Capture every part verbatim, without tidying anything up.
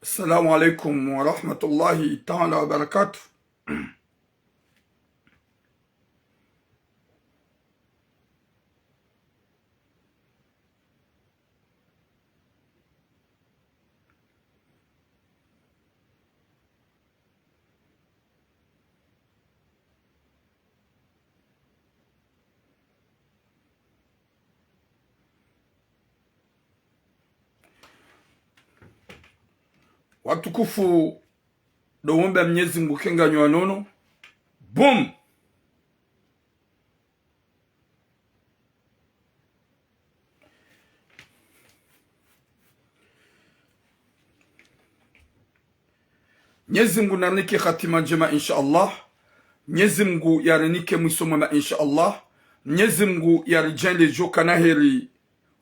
السلام عليكم ورحمة الله تعالى وبركاته. Watukufu, ndo womba Mnyezi Mngu kenganyo wa nono. Boom! Mnyezi Mngu narinike hatima ndjema, insha Allah. Mnyezi Mngu yarinike mwiso mwema, insha Allah. Mnyezi Mngu yaridjaanlie djo kana heri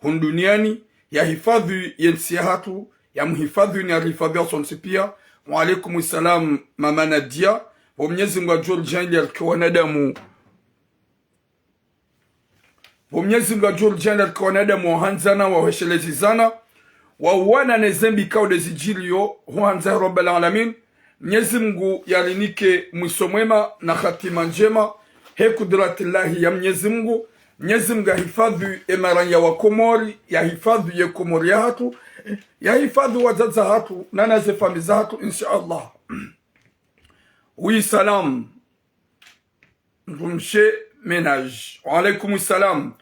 hunu duniani, yahifadhwi ye ntsi yahatru, yamhifadhwi ni yarihifadhwi sontsi pia. Wa alaikum salam, Mama Nadia. Pvo Mnyezi Mngu yadjo ridjaanlia rike wanadamu. Pvo Mnyezi Mngu yadjo ridjaanlia rike wanadamu wahandzana, waheshelezizana, wauwana ne zembi ikao nde zidjiriyo, ho handza he Rabbal Alamin. Mnyezi Mngu yarinike mwiso mwema na hatima ndjema, he kudratillahi ya Mnyezi Mngu. Mnyezi Mngu yahifadhwi e maranya wa Komori, yahifadhwi ye Komori yahatru, yahifadhwi wadzadze wahatru, nana ze famiyi zahatru, insha Allah. Oui, salam. Mdrumshe Ménage. Wa alaikum salam.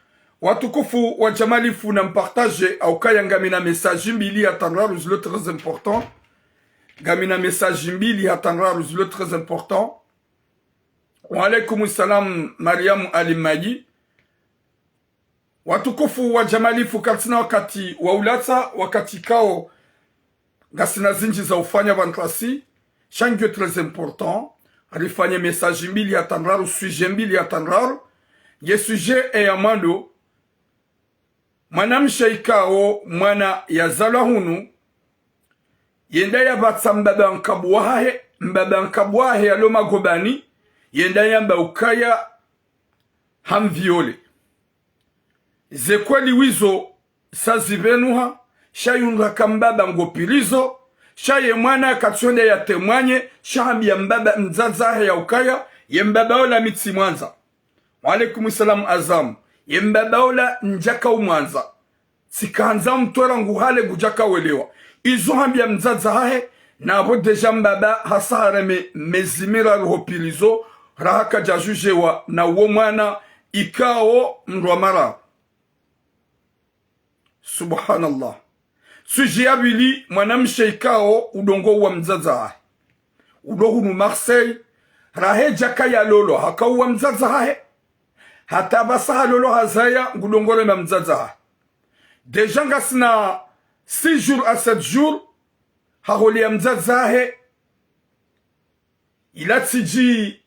Watukufu wa djamalifu na mpartage, haukaya ngamina message mbili hata ndraru zilo très important. Ngamina message mbili hata ndraru zilo très important. Wa alaikum salam, Mariam Ali Mayi. Watukufu wa djamalifu, karitsina wakati wa ulatsa, wakati ikao ngasina zindji za ufanya pvanu ntsi, sha ngiyo très important, rifanye message mbili hata ndraru, sujet mbili hata ndraru. Ye sujet eya mwando, mwanamshe ikao mwana yazalwa hunu, yenda yapvatsa mbaba nkabu wahahe, mbaba nkabu wahahe yalo magobani, yenda yamba ukaya hamviole. Ze kweli wizo sa zipvenuha, sha yundra ka mbaba ngo prison, sha ye mwana katsonde ya témoigner, sha hambia mbaba mdzadze wahe ya ukaya, ye mbaba ola mi tsimwandza. Wa alaikum salam Azam. Ye mbaba ola ndjaka umwandza. Tsikandza mtwera ngu hale ngudjaka welewa. Izo hambia mdzadze wahe, na pvo déjà mbaba hasa hareme mezi miraru ho prison, raha kadja jugewa na wo mwana ikao mndru wa mara. Subhanallah. Sujet ya pvili, mwanamshe ikao udongo uwa mdzadze wahe. Ulo hunu Marseille, raha djaka yalolwa, haka uwa mdzadze wahe. Hata pvasa halolwa hazaya, ngudongo rema mdzadze wahe. Déjà ngasina six jours à sept jours, haholeya mdzadze wahe, ila tsidji,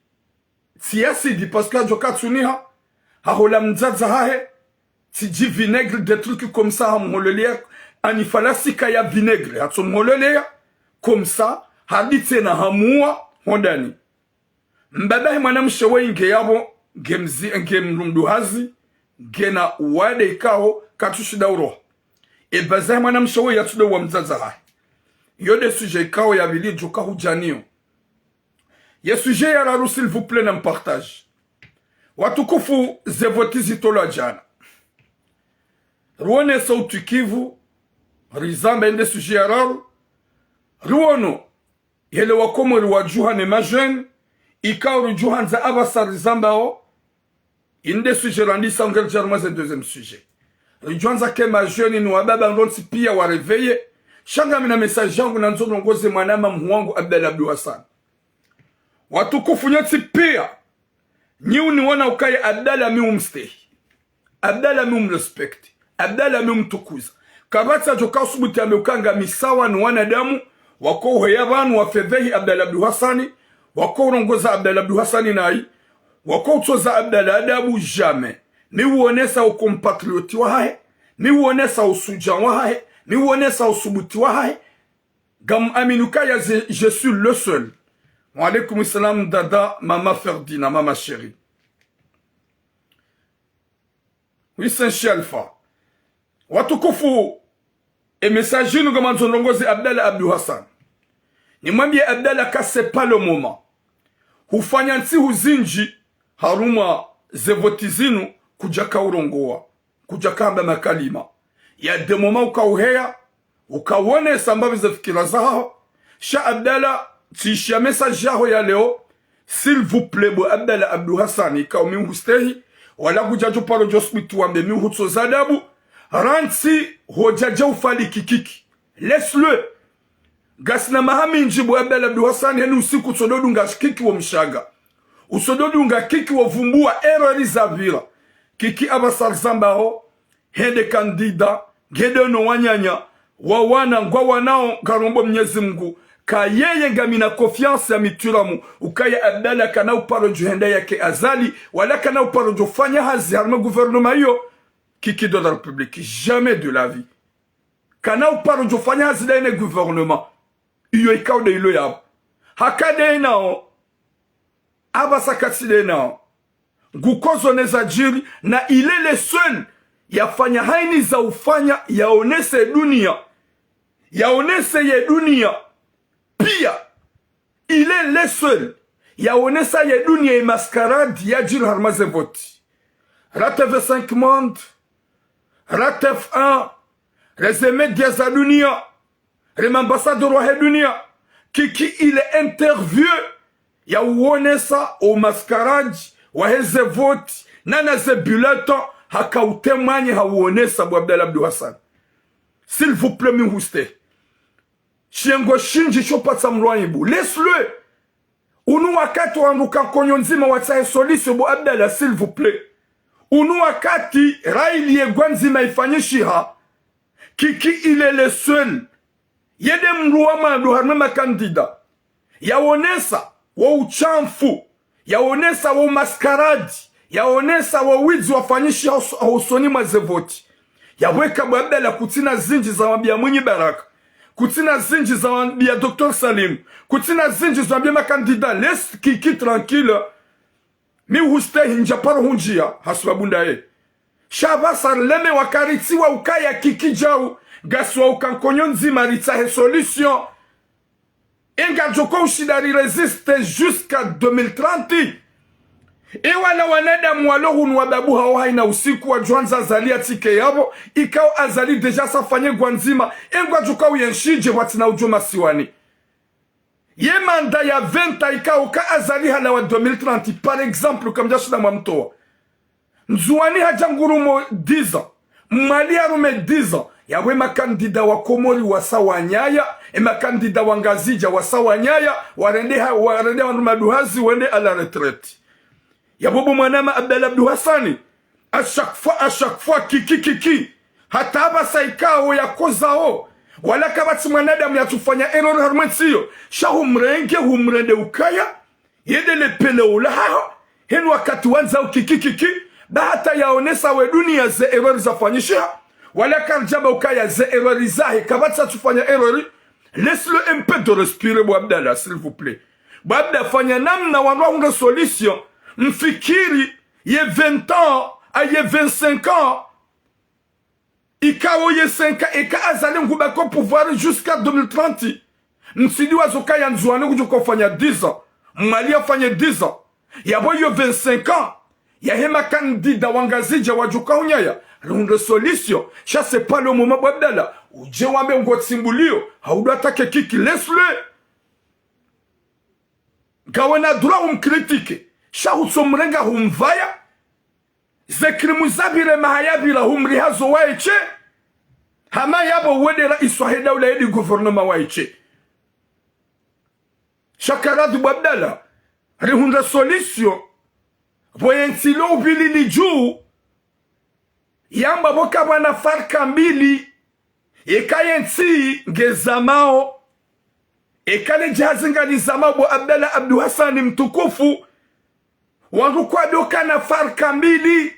tsi acide, parce que hadjo katsuniha, hahola mdzadze wahe, tsidji vinaigre, des trucs comme ça, hamhololeya, ani falasika ya vinaigre, hatsomhololeya, comme ça, hadi tsena hamuwa, hondani. Mbaba he mwanamshe weyi nge yapvo, nge mzi-, nge mdru mduhazi, ngena wade ikao, katsushinda uroha. E baza he mwanamshe weyi yatsudo uwa mdzadze wahe. Yo nde sujet ikao ya pvili djoka hudja niyo. Ye sujet ya raru, s'il vous plaît, na mpartage. Watukufu, ze voti zitolwa djana. Ruone sauti kivu, rizamba inde sujet ya raru. Ruono, yele wa Komori wadjuha ne ma jeunes, ikao ridjuha ndza apvasa rizambao, inde sujet randisa ngeri djaruma ze deuxième sujet. Ridjuha ndza ke ma jeunes ni wababa ndontsi pia wa réveiller. Sha ngamina message yangu nandzo ndrongoze mwana mama mhu wangu Abdallah Abdou Hassan. Watukufu nyontsi pia, nyi uniwona ukaya Abdallah mi umstehi. Abdallah mi umrespecte. Abdallah mi umtukuza. Kapvatsi adjo ka usubuti ambe uka ngami sawa ni wanadamu, wako uheya pvanu wafedhehi Abdallah Abdou Hassani, wako urongoza Abdallah Abdou Hassani nayi, wako utsoza Abdallah adabu jamais. Mi uonesa ukompatriote wahahe, mi uonesa ushudjaa wahahe, mi uonesa usubuti wahahe. Ngam amini ukaya je, je suis le seul. Wa alaikum salam, dada, mama Ferdina, mama chérie. Oui, c'est chez Alpha. Watukufu, e message inu ngamandzo ndrongoze Abdallah Abdou Hassan. Nimwambie Abdallah ka c'est pas le moment. Hufanya ntsihu zinji harumwa ze voti zinu kudjaka urongowa, kudjaka hamba makalima. Il y a des moments ukauheya, ukawonesa mbapvi ze fikira zaho. Sha Abdallah, tsishiya message yaho ya leo. S'il vous plaît, bo Abdallah Abdou Hassan, ikao mi uhustehi, wala kudjadjo paro djo subuti wambe mi uhutsoza adabu, rantsi hodjadja ufali Kiki. Laisse-le. Ngasina maha mindji bo Abdallah Abdou Hassan, heni usiku utsododunga Kiki wo mshaga. Utsododunga Kiki wo vumbuwa erreur zapvira. Kiki apvasa rizambaho, hende candidat, ngende no wananya, wawana, ngwawanao, ngarombo Mnyezi Mngu, ka yeye ngamina confiance ya mituramu, ukaya Abdallah kana uparo djuhenda yake Azali, wala kana uparo djofanya hazi harumwa gouvernement iyo, Kiki de la République, jamais de la vie. Kana uparo djofanya hazi ndayina gouvernement. Iyo ikao nde ilo yapvo. Haka ndayinao, apvasa katsi ndayinao. Ngukozo neza djiri, na il est le seul yafanya hayina za ufanya, yaonese dunia. Yaonese ye dunia. Pia, il est le seul yawonesa ye dunia ye mascarade yadjiri harumwa ze voti. Ra T V cinq Monde, ra T F un, re ze média za dunia, re ma ambassadeur wahe dunia, Kiki il est interview yawonesa o mascarade wahe ze voti, nana ze bulletin, haka utemwanye hawonesa bo Abdallah Abdou Hassan. S'il vous plaît, mi uhustehi. Shiyengo shindji shopvatsa mlwaibu. Laisse-le. Unu wakati wandru ka nkonyo ndzima watsahe solution bo Abdallah, s'il vous plaît. Unu wakati raili ye ngwa ndzima ifanyishiha. Kiki il est le seul. Ye nde mndru wa mwando harumwa ma candidat. Yawonesa wo ushamfu, yawonesa wo mascarade, yawonesa wo widzi wafanyishiha hos-, hosoni mwa ze voti. Yapvo eka bo Abdallah kutsina zindji za wambia Mwinyi Baraka, kutsina zindji za wambia Docteur Salim, kutsina zindji za wambia ma candidat, laisse Kiki tranquille. Mi uhustehi ndja paro hundjia, hasubabu ndaye. Sha pvasa rileme wakaritsiwa ukaya Kiki djau, ngasiwa uka nkonyo ndzima ritsahe solution. Engadjo ko ushinda ri résister jusqu'à deux mille trente. Ewana wanadamu walo hunu wababuha wo hayina usiku wadjwandza Azali yatsike yapvo, ikao Azali déjà safanye ngwa ndzima, engwadjo ka uyenshidje pvwatsina udjo masiwani. Ye mandat ya vingt ans ikao ka Azali halawa deux mille trente, par exemple, kamdjashinda mwamtowa. Ndzuwani hadja ngurumo dix ans. Mwali harume dix ans. Yapvo e ma candidat wa Komori wasa wanyaya, e ma candidat wa Ngazidja wasa wanyaya, warende ha-, warende wandru maduhazi, wende à la retraite. Yapvo bo mwanama Abdallah Abdou Hassani, à chaque fois, à chaque fois, Kiki, Kiki. Hata apvasa ikao yakozao. Wala kapvatsi mwanadamu yatsufanya erreur harumwa entsi iyo. Sha humrenge, humrende ukaya. Ye nde le pele ula haho, henu wakati wandzao Kiki, Kiki, ba hata yaonesa we dunia ze erreur zafanyishiha, wala karidjamba ukaya ze erreur zahe, kapvatsi atsufanya erreur, laisse-le un peu de respirer, bo Abdallah, s'il vous plaît. Bo Abdallah, fanya namna wandru wahundre solution, mfikiri, ye vingt ans, a ye vingt-cinq ans, ikao ye cinq ans, eka Azali ngubaki o pouvoir jusqu'à deux mille trente. Mtsidjuwa zo ukaya Ndzuwani kudjo ka ufanya dix ans. Mwali yafanye dix ans. Yapvo iyo vingt-cinq ans. Yahe ma candidat wa Ngazidja wadjo ka unyaya. Rihundre solution. Sha c'est pas le moment, bo Abdallah. Udje wambe ngo tsimbulio. Hau ndo attaquer Kiki, laisse-le. Ngawe na droit humcritiquer. Sha hutso mrenga humvaya. Ze crime zapvira maha yapvira humriha zo waeshe. Hama yapvo wende raisi wahe daula yende gouvernement waeshe. Sha karadhi bo Abdallah. Rihundre solution. Pvo ye ntsi lo upvilili dju. Yamba pvo kapvwana farka mbili. Eka ye ntsi ngezamao. Eka le djahazi ngalizamao bo Abdallah Abdou Hassani mtukufu. Wandru kwadjo kana farka mbili.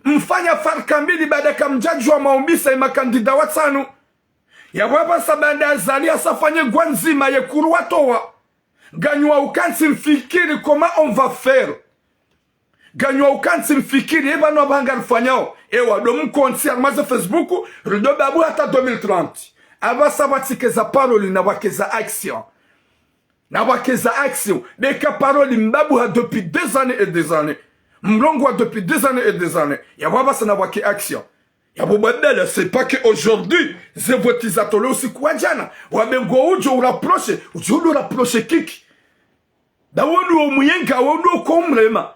Mfanya farka mbili baada kamdjadjuwa maumbisa ye ma candidat watsanu. Yapvo apvasa baada Azali asafanye ngwa ndzima ye kuru watowa. Nganyi wa ukantsi mfikiri comment on va faire. Nganyi wa ukantsi mfikiri, eba no apvaha ngarifanyao. Ewa, ndo mkontsi harumwa ze Facebook, rido babu hata deux mille trente. Apvasa pvatsike za parole na pvwake za action. Na pvwake za action. Beka parole mbabuha depuis des années et des années. Mrongowa depuis des années et des années. Yapvo apvasa na pvwake action. Yapvo bo Abdallah, c'est pas que aujourd'hui, ze voti zatolwa usiku wa djana. Wabe ngo udjo u rapprocher, udjo u rapprocher Kiki. Nda wo ndo wo muyenge, wo ndo ko umrema.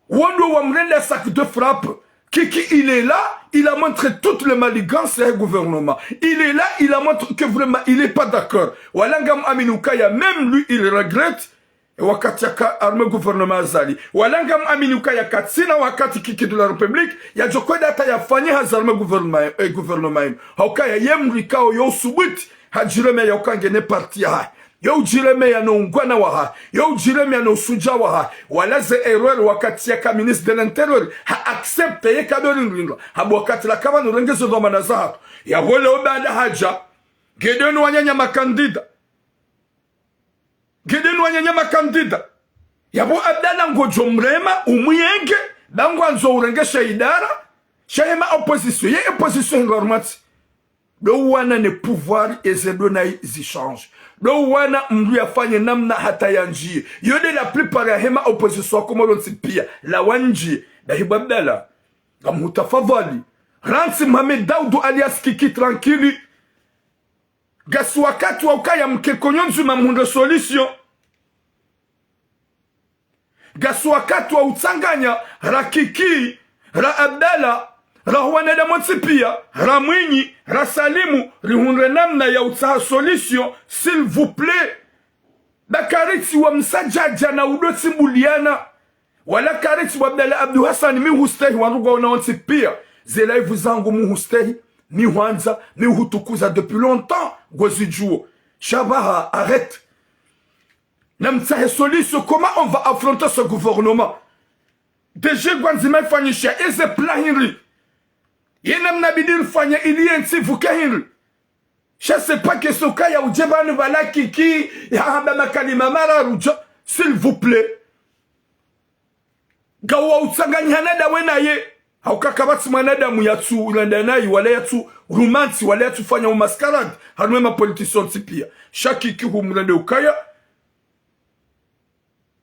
Wo ndo wa mrenda sac de frappe. Kiki, il est là, il a montré toutes les manigances à gouvernement. Il est là, il a montré que vraiment, il est pas d'accord. Wala ngam amini ukaya, même lui, il regrette. E wakati yaka harumwa gouvernement Azali. Wala ngam amini ukaya katsina wakati Kiki de la République, yadjo kwenda hata yafanye hazi harumwa gouvernement, eh, gouvernement inu. Haukaya ye mdru ikao yo usubuti, hadjiremeya uka ngena parti yahahe. Yo udjiremeya no ungwana wahahe. Yo udjiremeya no ushudjaa wahahe. Wala ze erreur wakati yaka ministre de l'Intérieur, ha accepter ye kadori nrindra. Hapvo wakati la kaba nurenge ze dhwamana zahatru. Yapvo leo baada hadja. Ngedjo nu wananya makandida. Ngedjo nu wananya makandida. Yapvo Abdallah ngodjo mrema, umuyenge, nda ngwandzo urenge sha idara, sha hema opposition. Ye opposition hindru harumwa ntsi. Ndo uwana ne pouvoir eze ndo nayi zi change. Ndo uwana mdru yafanye namna hata yandjiye. Yo nde la plupart ya hema opposition wa Komoro ntsi pia, la wandjiye. Nda hipvo Abdallah. Ngamhutafadhali. Rantsi Mohamed Daoud alias Kiki tranquille. Ngasi wakati wa ukaya mke konyo ndzima mhundre solution. Ngasi wakati wa utsanganya ra Kiki, ra Abdallah, ra ho wanadamu wontsi pia, ra Mwinyi, ra Salimu, rihundre namna ya utsaha solution, s'il vous plaît. Nda karitsi wa msadjadja na udo tsimbuliana. Wala karitsi bo Abdallah Abdou Hassan, mi hustehi, wandru ngwaona wontsi pia. Ze live zangu mi hustehi, mi hwandza, mi hutukuza depuis longtemps, ngozidjuo. Sha pvaha, arrête. Namtsahe solution, comment on va affronter ce gouvernement? Déjà ngwandzima ifanyisha, eze plan hindri? Ye namna bidi rifanye ili ye ntsi ivuke hindri? Sha c'est pas que soka ya udje pvanu pvala Kiki, ya hamba makalima mararu dja, s'il vous plaît. Ngawo utsanganyihana ndawe naye. Hauka kapvatsi mwanadamu yatsu ulanda nayi, wala yatsu romance, wala yatsu fanya umascarade. Harumwa ema politiciens ntsi pia. Sha Kiki humrende ukaya.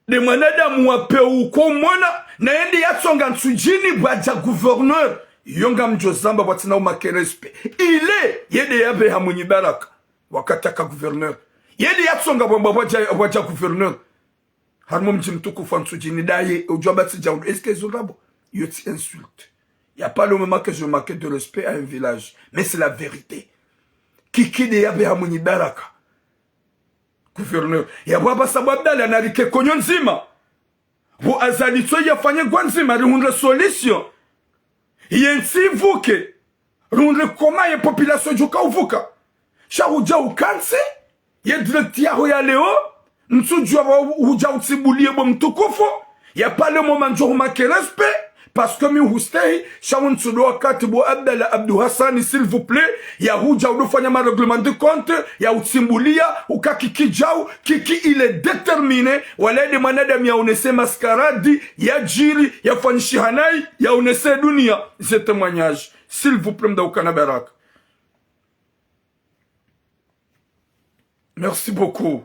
Nde mwanadamu wa peu uko umwona, na ye nde yatsonga Ntsudjini pvwadja gouverneur. Iyo ngamdjo zamba pvwatsina umanquer respect. Il est, ye nde yapveha Mwinyi Baraka. Wakati yaka gouverneur. Ye nde yatsonga pvwamba pvwadja, pvwadja gouverneur. Harumwa mdji mtukufu wa Ntsudjini ndaye, udjua batsi dja udu. Est-ce que izo ndrabo? Iyo tsi insulte. Y a pas le moment que je manque de respect à un village. Mais c'est la vérité. Kiki nde yapveha Mwinyi Baraka. Gouverneur. Yapvo apvasa bo Abdallah narike konyo ndzima. Bo Azali tso yafanye ngwandzima rihundre solution. Ye ntsi ivuke. Rihundre comment ye population djuka uvuka. Sha hudja ukantsi. Ye direct yaho ya leo. Ntsudjua pvo hudja utsimbulie bo mtukufu. Y a pas le moment ndjo humanquer respect, parce que mi hustehi, sha wo ntsu ndo wakati bo Abdallah Abdou Hassan, s'il vous plaît, ya hudja udo fanya ma règlement de compte, ya utsimbulia, uka Kiki djau, Kiki il est déterminé, wala nde mwanadamu yaonese mascarade, yadjiri, yafanyishiha nayi, yaonese dunia, ze témoignages. S'il vous plaît, mdru ukana baraka. Merci beaucoup.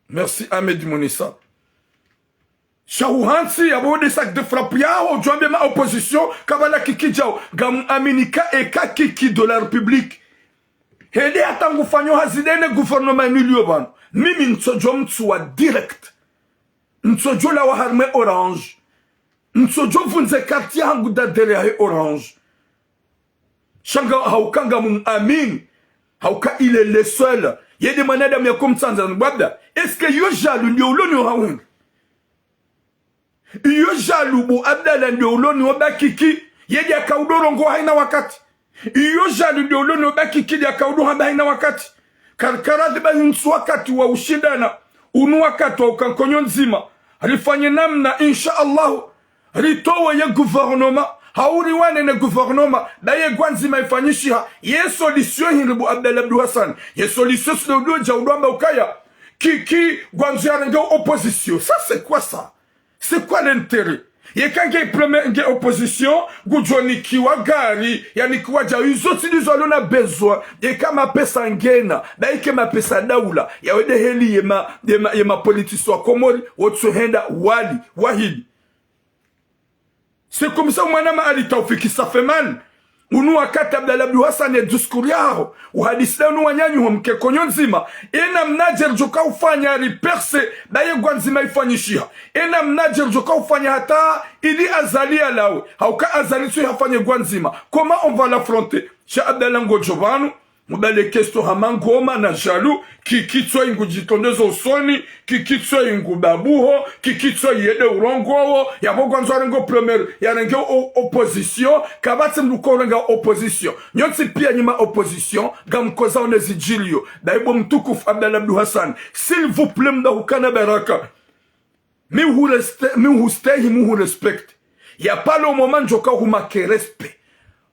Merci Ahmed Mounissa. Sha huhantsi, yapvo nde sac de frappe yaho, udjwambe ma opposition, kapvala Kiki djau, ngamu aminika eka Kiki de la République. Hende hata ngufanyo hazi ndene gouvernement inu ilio pvanu. Mimi ntsodjo mtsuwa direct. Ntsodjo lawa harumwa Orange. Ntsodjo vundze carte yahangu d'adhésion yahe Orange. Sha nga hauka ngamu amini. Hauka il est le seul. Ye nde mwanadamu yako mtsandza na bwabda. Est-ce que iyo jaloux ndio uloni hahundru? Iyo jaloux bo Abdallah ndio uloni oba Kiki. Ye nde yakaudo rongoa haina wakati. Iyo jaloux ndio uloni oba Kiki nde yakaudo hamba haina wakati. Karikara dhiba hintsu wakati wa ushindana. Unu wakati wa uka nkonyo ndzima. Rifanye namna, insha Allah. Ritowe ye gouvernement, hau riwane ne gouvernement, ndaye ngwandzima ifanyishiha, ye solution hindri bo Abdallah Abdou Hassan, ye solution sile udo dja udo amba ukaya, Kiki, ngwandzo yarenge opposition. Ça, c'est quoi ça? C'est quoi l'intérêt? Yeka nge premier, nge opposition, ngudjo nikiwa gari, yanikiwa dja, izo tsi ndizo yalona besoin. Yeka mapesa ngena, ba yeka mapesa daula, yawende heli yema, yema, yema politiciens wa Komori, wotsuhenda wali, wahili. C'est comme ça, mwanama Ali Taufiki, ça fait mal. Unu wakati Abdallah Abdou Hassan ye discours yaho, uhadisi na unu wananyaho mke konyo ndzima. Ena mnadje ridjoka ufanya riperse, ba ye ngwa ndzima ifanyishiha. Ena mnadje ridjoka ufanya hata ili Azali yalawe. Hauka Azali tsu hafanye ngwa ndzima. Comment on va l'affronter? Sha Abdallah ngodjo pvanu, mubale question hama ngoma na jaloux, kikitswa ingu djitrondeza usoni, kikitswa ingu babuho, kikitswa yende urongowo, yapvo ngwandzo yarenge premier, yarenge o-, opposition, kapvatsi mndru uka urenga opposition. Nyontsi pia nyi ma opposition, ngamkozao ne zidjiliyo. Daibo mtukufu Abdallah Abdou Hassan, s'il vous plaît, mdahukana baraka. Mi uhureste-, mi uhustehi, mi uhurespecte. Y a pas le moment ndjoka humanque respect.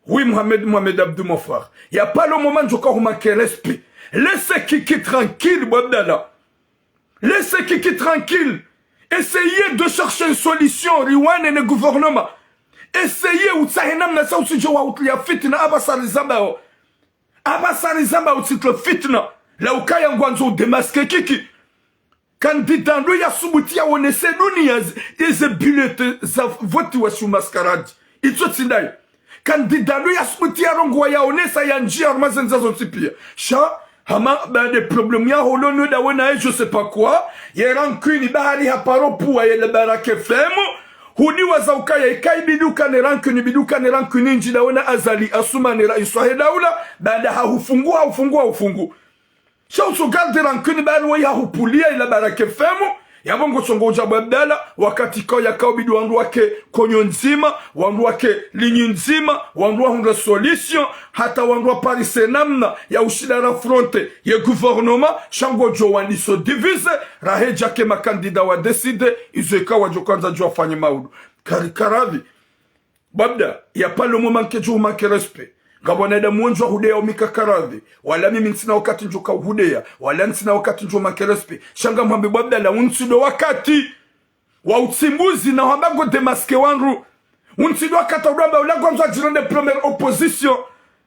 Oui, Mohamed, Mohamed Abdou Mofar. Y a pas le moment ndjoka humanque respect. Laissez Kiki tranquille, bo Abdallah. Laissez Kiki tranquille. Essayez de chercher une solution, riwane ne gouvernement. Essayez utsahe namna sa utsidjo wa utria fitna apvasa rizambao. Apvasa rizambao utsitre fitna. La ukaya ngwandzo udémasquer Kiki. Candidat ndo yasubuti yaonese dunia ze, ze bulletin za vote wa shu mascarade. Itso tsi ndayi. Candidat ndo yasubuti yarongowa yaonesa yandjiya harumwa ze ndza zontsi pia. Sha, hama, ba nde problème ya holo no dawe naye, je sais pas quoi. Ye rancune bahari haparo puwa ye la Baraka F M. Hudiwaza ukaya ika ibidi ukane rancune, ibidi ukane rancune ndji dawe na Azali Assoumani raisi wahe daula. Baada hahufungu, hahufungu, hahufungu. Sha utso garder rancune bani wayi hahupulia ila Baraka F M, yapvo ngotsongo udja bo Abdallah, wakati kao yakao bidi wandru wake konyo ndzima, wandru wake linyi ndzima, wandru wahundre solution, hata wandru waparise namna ya ushinda raffronter ye gouvernement, sha ngodjo wandiso diviser, rahe djake ma candidat wa décider, izo ika wadjo kwandza djo wafanye maudu. Kari karavi. Bo Abdallah, y a pas le moment nkedjo humanque respect. Ngapvo wanadamu wendji wahudeya umika karavi. Wala mimi ntsina wakati ndjoka uhudeya. Wala ntsina wakati ndjo manque respect. Sha ngamhambe bo Abdallah, untsi ndo wakati wa utsimbuzi na hamba ngo démasquer wandru. Untsi ndo wakati wa udwamba ula ngwandzo adjirende première opposition.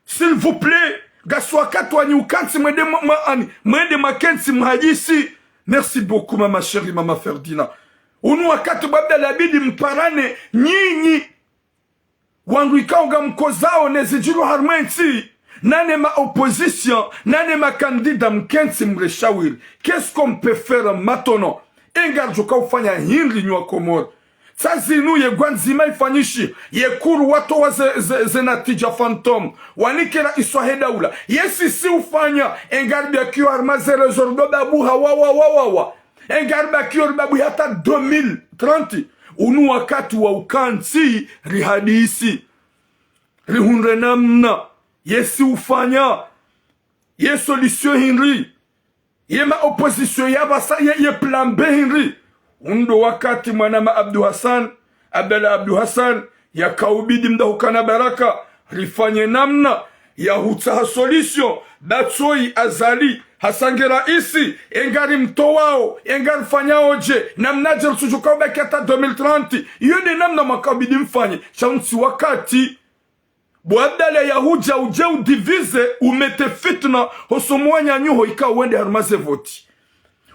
S'il vous plaît, ngasi wakati wanyu ukantsi mwende mwa, mwa, ani, mwende mwakentsi mhadisi. Merci beaucoup, mama chérie, mama Ferdinand. Unu wakati bo Abdallah yabidi mparane nyinyi. Wandru ikao ngamkozao ne zidjiro harumwa entsi, nane ma opposition, nane ma candidat mkentsi mreshawiri. Qu'est-ce qu'on peut faire maintenant? Engaridjo ka ufanya hindri nyi wa Komori? Tsa zinu ye ngwa ndzima ifanyishi, ye kuru watowa ze, ze, ze natija fantôme, wanikira iswa he daula. Ye sisi ufanya, engari biakiyo harumwa ze réseaux ndo babuha wa, wa, wa, wa, wa. Engari bakiyo ribabu hata deux mille trente. Unu wakati wa ukantsi rihadisi. Rihundre namna. Ye si ufanya. Ye solution hindri. Ye ma opposition ya basa, ye, ye plan B hindri. Unu ndo wakati mwanama Abdou Hassan, Abdallah Abdou Hassan, yakaubidi mdahukana baraka, rifanye namna ya hutsaha solution, batsoyi Azali, hasa nge raisi, engari mtowao, engari fanyao dje, namna dje rutsudjuka ubaki hata deux mille trente, iyo nde namna mwakaubidi mfanye, sha untsi wakati. Bo Abdallah ya hudja udje udivize, umete fitna, hoso mwananyaho ika wende harumwa ze voti.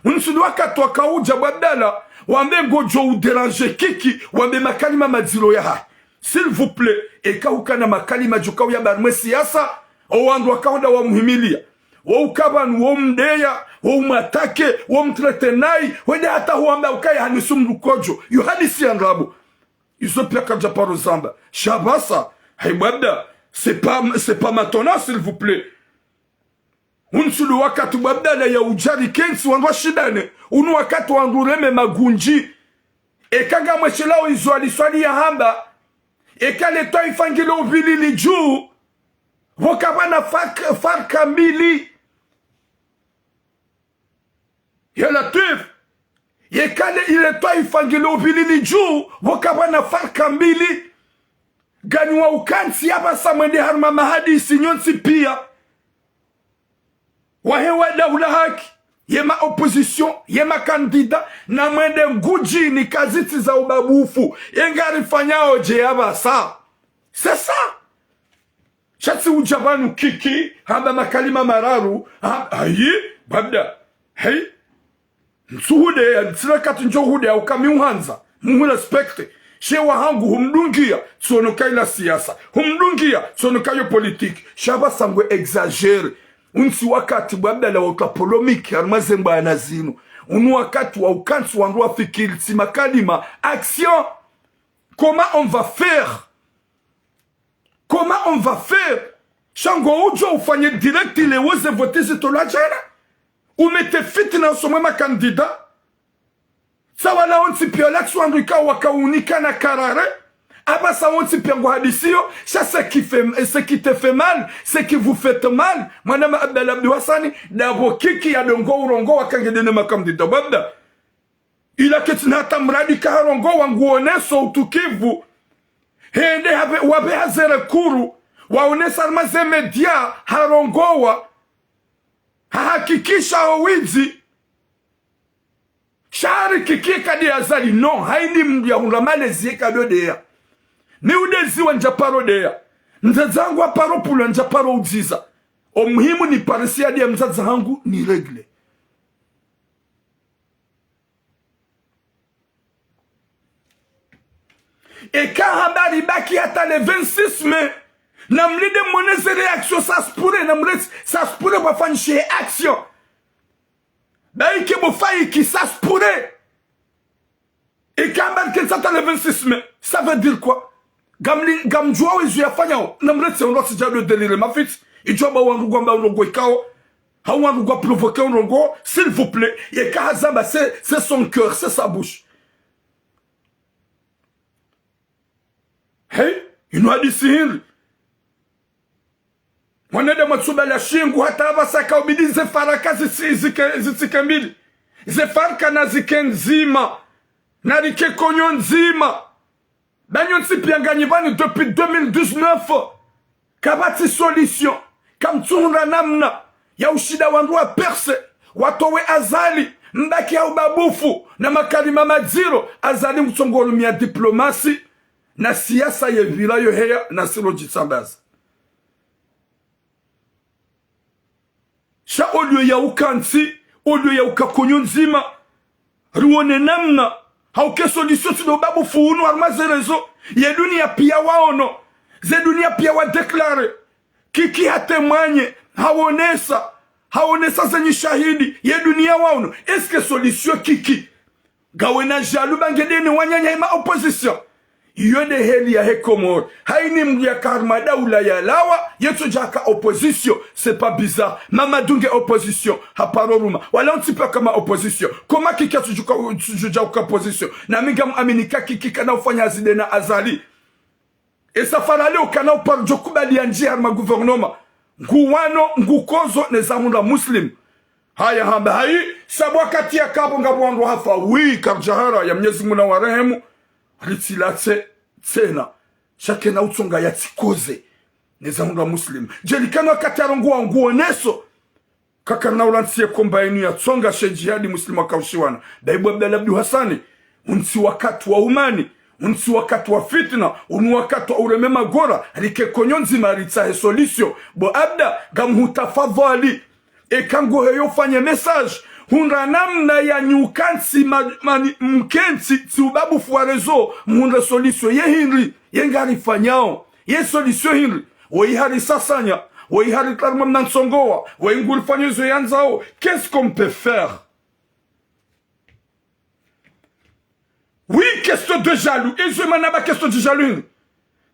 Untsi ndo wakati wakaudja bo Abdallah, wambe ngodjo udéranger Kiki, wambe makalima madziro yahahe. S'il vous plaît, eka hukana makalima djuka uya barumwe siasa, o wandru wakahonda wamuhimilia. Wo ukabanu, wo mdeya, wo umwatake, wo mtraite nayi, wende hata huwamba ukaya hanisu mdru kodjo. Yo hadisi ya ndrabo. Izo pia kadja paro zamba. Sha basa, hayi bo Abdallah, c'est pas, c'est pas maintenant, s'il vous plaît. Untsi ndo wakati bo Abdallah ya udja rikentsi wandru washindane. Unu wakati wandru reme magundji. Eka ngamweshelao izo Ali Swalihi yahamba. Eka le twaifa ngilo uvili lidju. Pvo kapvana fark-, farka mbili. Ya Latwif. Yeka le ile twaifa ngilo uvili lidju, pvo kapvana farka mbili. Nganyi wa ukantsi ya basa mwende harumwa mahadisi nyontsi pia. Wahe wa daula haki. ye ma opposition, ye ma candidat, na mwende ngudjini kazitsi za ubabufu. Ye ngarifanyao dje ya pvasa? C'est ça. Sha tsi udja pvanu Kiki, hamba makalima mararu, ha, hayi, babda, hayi. Ntsuhudeya, ntsina kati ndjohudeya, uka mi uhandza, muhu respecte. She wahangu humdungiya, tsiono kayila siasa. Humdungiya, tsiono kayo politique. Sha pvasa ngwe exagéré. Untsi wakati bwa Abdallah wa uka polémique, harumwa ze mbwana zinu. Unu wakati wa ukantsi wandru wafikiri tsi makalima. Action! Comment on va faire? Comment on va faire? Sha ngo udjo ufanye direct ile woze vote zitolwa djana. Umete fitna usoni mwe ma candidat. Sa wala wontsi pia wala tsi wandru ikao wakaunika na karare. Apvasa wontsi pia ngo hadisiyo, sha ce qui fait, ce qui te fait mal, ce qui vous fait mal. Mwanama Abdallah Abdou Hassani, ndapvo Kiki ya ndrongo urongowa kange ndene ma candidat. Babda. Ila ketsi na hata mradi ka harongowa nguoneso utukivu. Hende hapve, wapve hazere kuru. Waonesa harumwa ze média harongowa. Hahakikisha ho widzi. Sha hari Kiki kadi Azali. Non, hayini mndru ya hundra malezi ye kado deya. Mi udeziwa ndja paro deya. Mdzadze hangu aparo pvulwa ndja paro udziza. O muhimu ni parisi ya deya mdzadze hangu ni régler. Eka hamba ribaki hata le vingt-six mai, namlinde mwone ze réaction, ça se pourrait, namlinde, ça se pourrait pvwafanyishihe action. Baike bo faiki, ça se pourrait. Eka hamba rikentsi hata le vingt-six mai, ça veut dire quoi? Ngamli-, ngamdjuwa wezo yafanyao, namlinde ondro tsi djado délire mafitsi, idjo ba wandru ngwamba urongo ikao, hau wandru ngwa provoquer urongo, s'il vous plaît, yeka hazamba, c'est, c'est son cœur, c'est sa bouche. Hey, inu hadisi hindri? Mwanadamu atsuba la shingu hata apvasa kaubidi ze faraka zitsi-, zike-, zitsike mbili. Ze faraka nazike ndzima. Narike konyo ndzima. Ba nyontsi pia nganyi pvani depuis deux mille dix-neuf. Kapvatsi solution. Kamtsuhundra namna ya ushinda wandru wa percer, watowe Azali, mbaki ha ubabufu, na makalima madziro, Azali ngutsongo urumia diplomasi, na siasa ye pvira yo heya, na siro djitsambaza. Sha olio ya ukantsi, olio ya uka konyo ndzima, riwone namna, hauke solution tsi ndo ubabufu unu harumwa ze réseaux, ye dunia pia waono, ze dunia pia wa déclarer, Kiki ha témoigner, hawonesa, hawonesa ze nyi shahidi, ye dunia waono, est-ce que solution Kiki? Ngawena djalu ba nge ndene wananya hima opposition. Iyo nde heli yahe Komori. Hayini mndru yaka harumwa daula yalawa, yetso djaka opposition. C'est pas bizarre. Mamadou nge opposition. Haparo ruma. Wala wontsi pia kama opposition. Comment Kiki atsudjuka, tsudjuka uka opposition? Na mi ngam amini ka Kiki kana ufanya hazi ndena Azali. Esa farale ukana uparo djo kubali yandjiye harumwa gouvernement. Nguwano, ngukozo, neza hundra Muslim. Haya hamba hayi, sabu wakati yaka pvo ngapvo wandru hafa, wi, karidjahara, ya Mnyezi Mungu nawarehemu, ritsilatse tsena. Sha kena utsonga yatsikoze, neza hundra Muslim. Djelikana wakati arongowa nguoneso. Kakarina ulantsiye komba inu yatsonga she djihadi Muslim wakaushiwana. Daibu Abdallah Abdou Hassani, untsi wakati wa umani, untsi wakati wa fitna, unu wakati wa ureme magora, rike konyo ndzima ritsahe solution. Bo Abda, ngamhutafadhali. Eka ngoheyo fanye message, hundra namna ya nyukantsi ma-, mani-, mkentsi, tsi ubabufu wa réseaux, mhundre solution. Ye hindri, ye ngarifanyao. Ye solution hindri, woyi harisasanya, woyi haritria harumwa mna ntsongowa, woyi ngurifanyo izo yandzao. Qu'est-ce qu'on peut faire? Oui, question de jaloux. Izo mana ba question de jaloux hindri?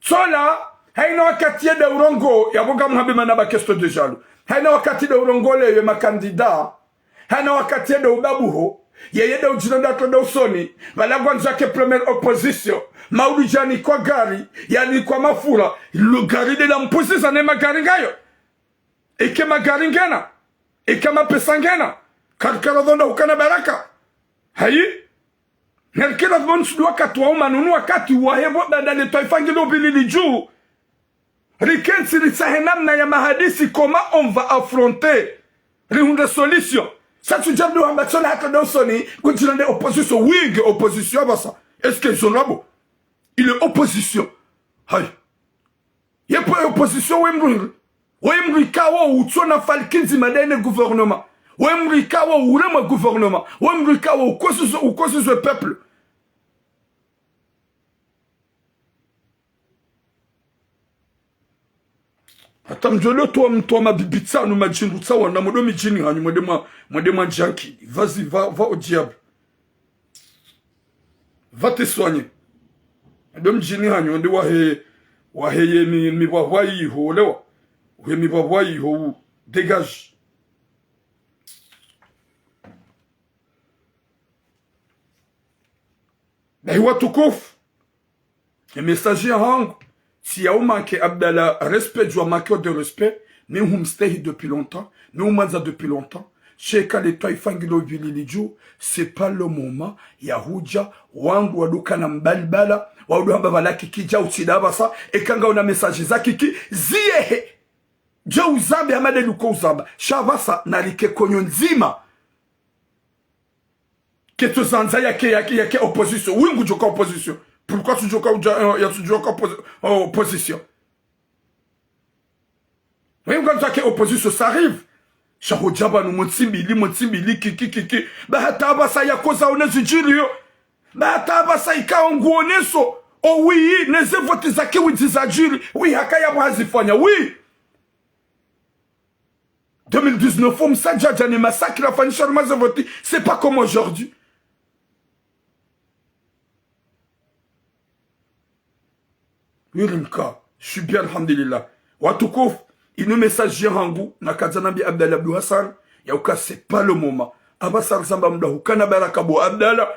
Tsola, hayina wakati yende urongo, yapvo ngamhambe mana ba question de jaloux. Hayina wakati nde urongo le ye ma candidat. Hayina wakati yende ubabuho, yeye nde udjina ndatro nde usoni, pvala ngwandzo yake première opposition, maulu djanikwa gari, yanikwa mafura, lo gari nde lampuziza ne magari ngayo. Eke magari ngena, eke mapesa ngena, karikara dhonda hukana baraka. Hayi? Narikira dhonda sudu wakati wa umani unu wakati wahe pvo badale twaifa ngilo pvilili dju. Rikentsi ritsahe namna ya mahadisi, comment on va affronter. Rihundre solution. Sa tsudja mdru hamba tsola hata ndo usoni, kudjina nde opposition, winge opposition apvasa. Est-ce que ils sont là-bas? Il est opposition. Hayi. Ye po opposition we mdru hindri. We mdru ikao utsona falki ndzima ndayine gouvernement. We mdru ikao uremwe gouvernement. We mdru ikao ukosizwe, ukosizwe peuple. Hata mdjolo towa mtowa mabibi tsanu madjindru tsawa na mwendo midjini hanyu mwende mwa, mwende mwa djankili. Vas-y, va, va au diable. Va te soigner. Mwende mdjini hanyu, mwende wahe, wahe ye mi, mibwabwa yiho, lewa. Uhe mibwabwa yiho, u dégage. Bahi watukufu. E message yahangu, tsi ya umanke Abdallah respect, djwa manquer de respect, mi humstehi depuis longtemps, mi humwandza depuis longtemps. Sheka le twaifa ngilo pvilili dju, c'est pas le moment ya hudja, wandru wadukana mbalibala, wandru hamba pvala Kiki dja utsi nda apvasa, eka ngauna message za Kiki, ziyehe. Dje uzambe hama nde luko uzamba, sha apvasa nalike konyo ndzima. Ketso zandza yake, yake, yake opposition. Wingu djoka opposition. Pourquoi tsudjoka udja, euh, ya tsudjoka opposi-, euh, opposition? Wingu djoka opposition, ça arrive. Sha hudja pvanu mwezi mbili, mwezi mbili, Kiki, Kiki. Ba hata apvasa yakoza one zidjiriyo. Ba hata apvasa ikao nguoneso. Oh oui, ne ze vote za Kiki widzi zadjiri. Oui, haka yapvo hazifanya. Oui. Deux mille dix-neuf, omsadjadja ne massacre afanyisha harumwa ze vote, c'est pas comme aujourd'hui. Wirimka, je suis bien, alhamdulillah. Watukufu, inu message yahangu, nakandza nambiye Abdallah Abdou Hassan, ya uka c'est pas le moment. Apvasa rizamba mdru hukana baraka bo Abdallah,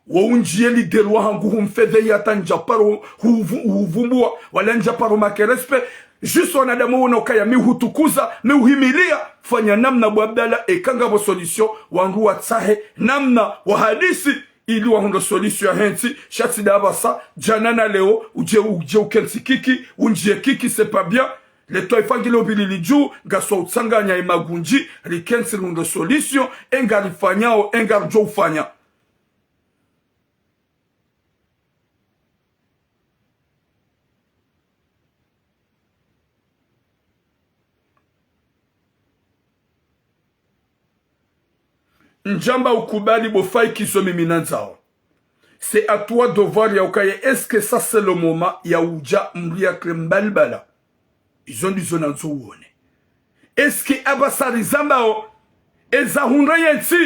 wo undjiye leader wahangu humfedhehi hata ndjaparo huvu-, huvumbua, wala ndjaparo manquer respect. Juste wanadamu wona ukaya mi hutukuza, mi uhimilia, fanya namna bo Abdallah, eka ngapvo solution, wandru watsahe namna wahadisi, ili wahundre solution yahe ntsi, sha tsi nda apvasa, djana na leo, udje, udje ukentsi Kiki, undjiye Kiki, c'est pas bien. Le twaifa ngilo pvilili dju, ngaswa utsanganya ye magundji, rikentsi rihundre solution, enga rifanyao, enga ridjo ufanya. Ndjamba ukubali bo Faiki zo mimi nandzao. C'est à toi de voir ya ukaye, est-ce que ça c'est le moment ya udja mdru yakle mbalibala? Izo ndizo nandzo uone. Est-ce que apvasa rizambao, eza hundra ye ntsi,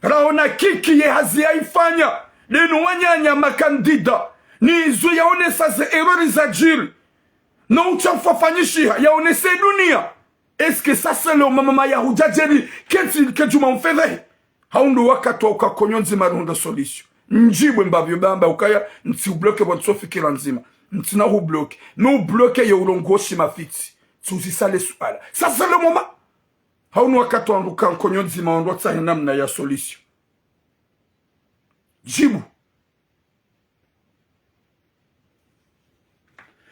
raona Kiki ye hazi yaifanya, linu wananya makandida, ni izo yaonesa ze erreur zadjiri, no utsha ufafanyishiha, yaonese dunia. Est-ce que ça c'est le moment ya hudja djeri, kentsi kedjuma umfedhehi? Hau ndo wakati wa uka konyo ndzima rihundre solution. Ndjibwe mbapvi yo bamba ukaya, ntsi ubloke bo ntso fikira ndzima. Ntsina hubloke. Mi ubloke ye ulongoshi mafitsi. Tsuzisa le suala. Ça c'est le moment. Hau ndo wakati wa wandru ka nkonyo ndzima wandru watsahe namna ya solution. Djibu.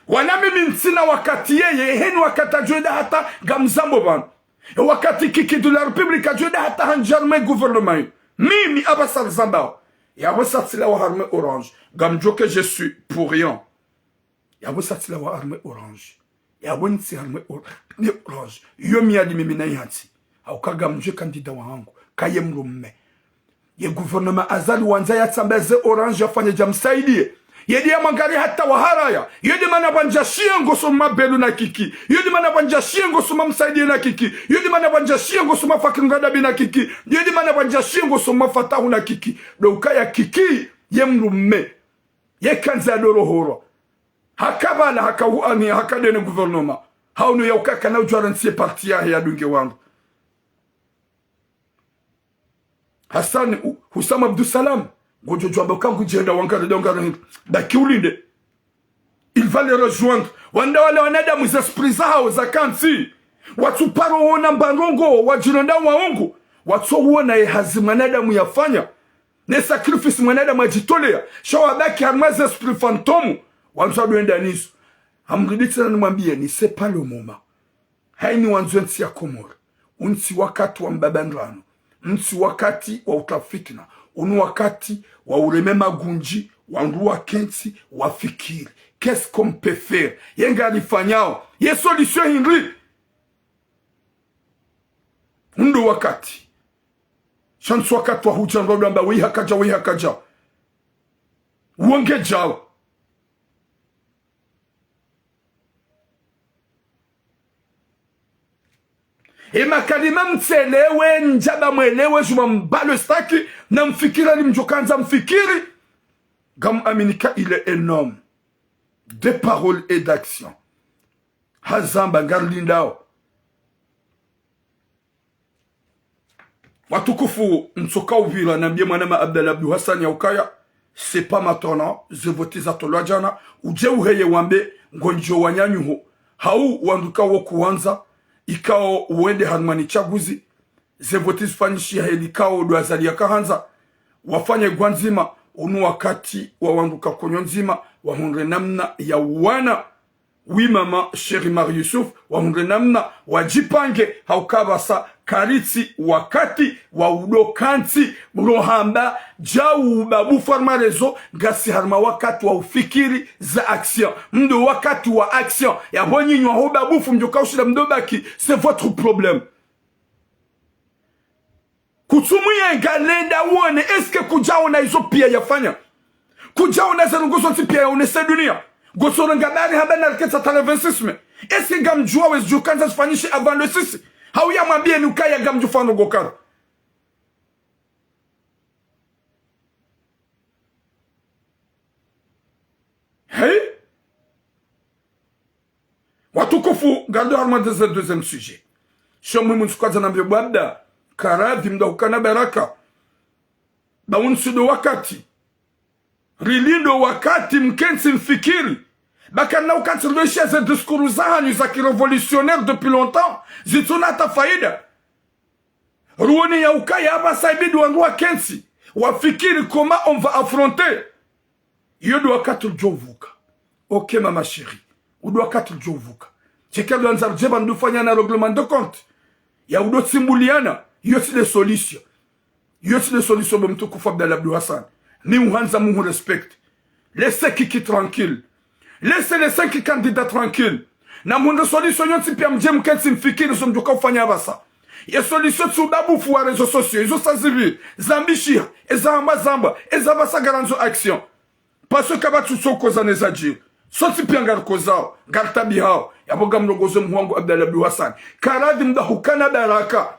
Wala mimi ntsina wakati yeye, heni wakati adjo enda hata ngamzambo pvanu. E wakati Kiki de la République adjo enda hata handjia harumwa gouvernement yo. Mimi apvasa rizambao. Yapvo sa tsilawa harumwa Orange. Ngamdjo que je suis pour rien. Yapvo sa tsilawa harumwa Orange. Yapvo ntsi harumwa Or-, ne Orange. Yo miadi mimi nayi hantsi. Hauka ngamdjo candidat wahangu. Kaye mdrume. Ye gouvernement Azali wandza yatsambe ze Orange yafanye dja msaidiye. Yedi yamwangari hata waharaya. Yedi mana pvandja shiye ngoso mabelu na Kiki. Yedi mana pvandja shiye ngoso mamsaidiye na Kiki. Yedi mana pvandja shiye ngoso mafakiri ngadabi na Kiki. Yedi mana pvandja shiye ngoso mafatahu na Kiki. Ndo ukaya Kiki ye mdrume. Ye kandza ya dorohorwa. Haka pvala, haka uani, haka ndene gouvernement. Hau ndo ya uka kana udjwara ntsi ye parti yahe ya dunge wandru. Hassan U-, Hussam Abdou Salam. Ngodjo djwamba uka ngudjenda wangari, wangari hindru. Baki ulinde. Il va les rejoindre. Wanda wale wanadamu ze esprit zahao za kantsi. Watsuparo wona mba ndrongo, wadjilonda waongo. Watso wona ye hazi mwanadamu yafanya. Ne sacrifice mwanadamu adjitolea. Sha wabaki harumwa ze esprit fantôme. Wandzo ndo enda nizo. Hamridi tsena nimwambiye ni c'est pas le moment. Haini wandzo ntsi ya Komori. Untsi wakati wa mbaba ndrano. Ntsi wakati wa utra fitina. Unu wakati wa ureme magundji, wandru wakentsi, wafikiri. Qu'est-ce qu'on peut faire? Ye ngarifanyao? Ye solution hindri? Unu ndo wakati. Sha ntsi wakati wa hudja ndo amba, weyi hakadja, weyi hakadja. Wonge djao. E makalima mtselewe, ndjaba mwelewe, djuma mbalo staki, na mfikira ni mdjokandza mfikiri. Ngam aminika il est un homme de parole et d'action. Hazamba ngarilindao. Watukufu, ntsoka upvira nambiye mwanama Abdallah Abdou Hassan ya ukaya, c'est pas maintenant, ze voti zatolwa djana, udje uheye wambe, ngondjo wanyanyuho, hau wandru kawo kuwandza, ikao wende harumwa ni tsaguzi, ze voti zifanyishiha heli kao ndo Azali yakahandza, wafanye gwa ndzima, unu wakati wa wandru ka konyo ndzima, wahundre namna ya wana. Oui, mama, chérie Marie Youssouf, wahundre namna, wadjipange, hauka pvasa, karitsi wakati wa udo kantsi, mro hamba, djau ubabufu harumwa réseau, ngasi harumwa wakati wa ufikiri za action. Ndo wakati wa action. Yapvo nyinyi waho ubabufu, mdjo kaushila mdo baki, c'est votre problème. Kutsumwiye ngalenda wone, est-ce que kudjaona izo piya yafanya? Kudjaona ze ndrongo zontsi piya yaonese dunia? Ngotsoronga bari hamba nariketsa tala vingt-six mai. Est-ce que ngamdjuwa wezi djukandza zifanyishe avant le six? Hau yamwambiyeni ukaya ngamdjufanya ndrongo kara. Hey? Watukufu, ngarido harumwa deuxième, deuxième sujet. Sho muhimu ntsukadza nambe bwabda, karadhi mda hukana baraka. Ba unu tsi ndo wakati. Rilindo wakati mkentsi mfikiri. Ba kana ukantsi rido ishiya ze discours zahanyu za ki révolutionnaire depuis longtemps. Zitsuna hata faida. Ruone ya ukaya apvasa ibidi wandru wakentsi, wafikiri comment on va affronter. Iyo ndo wakati udjo uvuka. Ok, mama chérie. Undo wakati udjo uvuka. Sheke ndo andza ridje pvanu ufanya na règlement de compte. Ya udo tsimbuliana. Iyo tsi nde solution. Iyo tsi nde solution bo mtukufu Abdallah Abdou Hassan. Mi uhandza muhu respecte. Laissez Kiki tranquille. Laissez les cinq candidats tranquilles. Na mhundre solution yontsi piya mdje mkentsi mfikiri zo mdjoka ufanya apvasa. Ye solution tsi ubabufu wa réseaux sociaux. Izo sa zipviri. Zambishiha. Eza hamba zamba. Eza pvasa ngarandzo action. Parce que kapvatsi utsokoza neza djiri. Sontsi piya ngarikozao. Ngaritabihao. Yapvo ngamrongozo muhu wangu Abdallah Abdou Hassan. Karadhi mda hukana baraka.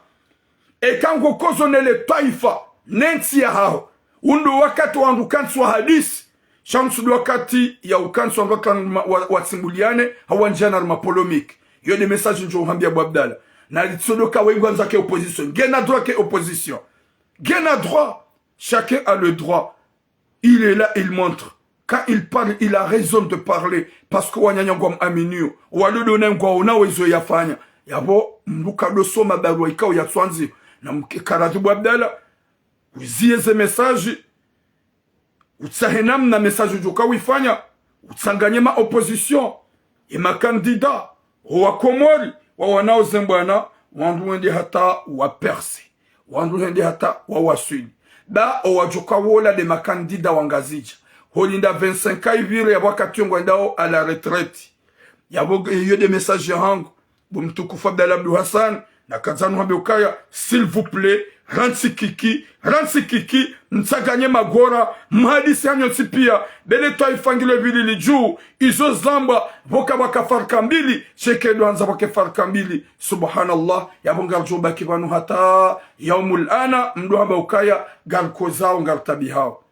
Eka ngokozo nele twaifa, nentsi yahaho. Undo wakati wandru kantsi wahadisi. Sha ntsu ndo wakati ya ukantsi wandru wakana wa, wa, watsimbuliane, hau wandjiane harumwa polémique. Iyo nde message ndjo uhambiya bo Abdallah. Na litsodoka we ngwandzo ke opposition. Ngena droit ke opposition. Ngena droit. Chacun a le droit. Il est là, il montre. Quand il parle, il a raison de parler. Parce que wananya ngwamwaminio. Walodo na ngwaona wezo yafanya. Yapvo, mdru kado soma barua ikao yatsuandzi. Na mke karadhi bo Abdallah. Uziye ze message. Utsahe namna message udjoka uifanya. Utsanganye ma opposition. Ye ma candidat. Owa Komori. Wawanao ze mbwana. Wandru wende hata wa percer. Wandru hende hata wawaswili. Ba owadjoka wola nde ma candidat wa Ngazidja. Holinda vingt-cinq ans ipvire ya wakati yo ngwendao à la retraite. Yapvo iyo nde message yahangu. Bo mtukufu Abdallah Abdou Hassan, nakandza nuhambe ukaya, s'il vous plaît, rantsi Kiki, rantsi Kiki, mtsanganye magora, mhadisi hanyu ntsi piya, bele twaifa ngilo pvili lidju, izo zambwa, pvoka pvwaka farka mbili, sheke ndo andza pvwake farka mbili. Subhanallah, yapvo ngaridjo baki pvanu hata yaumul ana, mdo hamba ukaya, ngarikozao, ngaritabihao.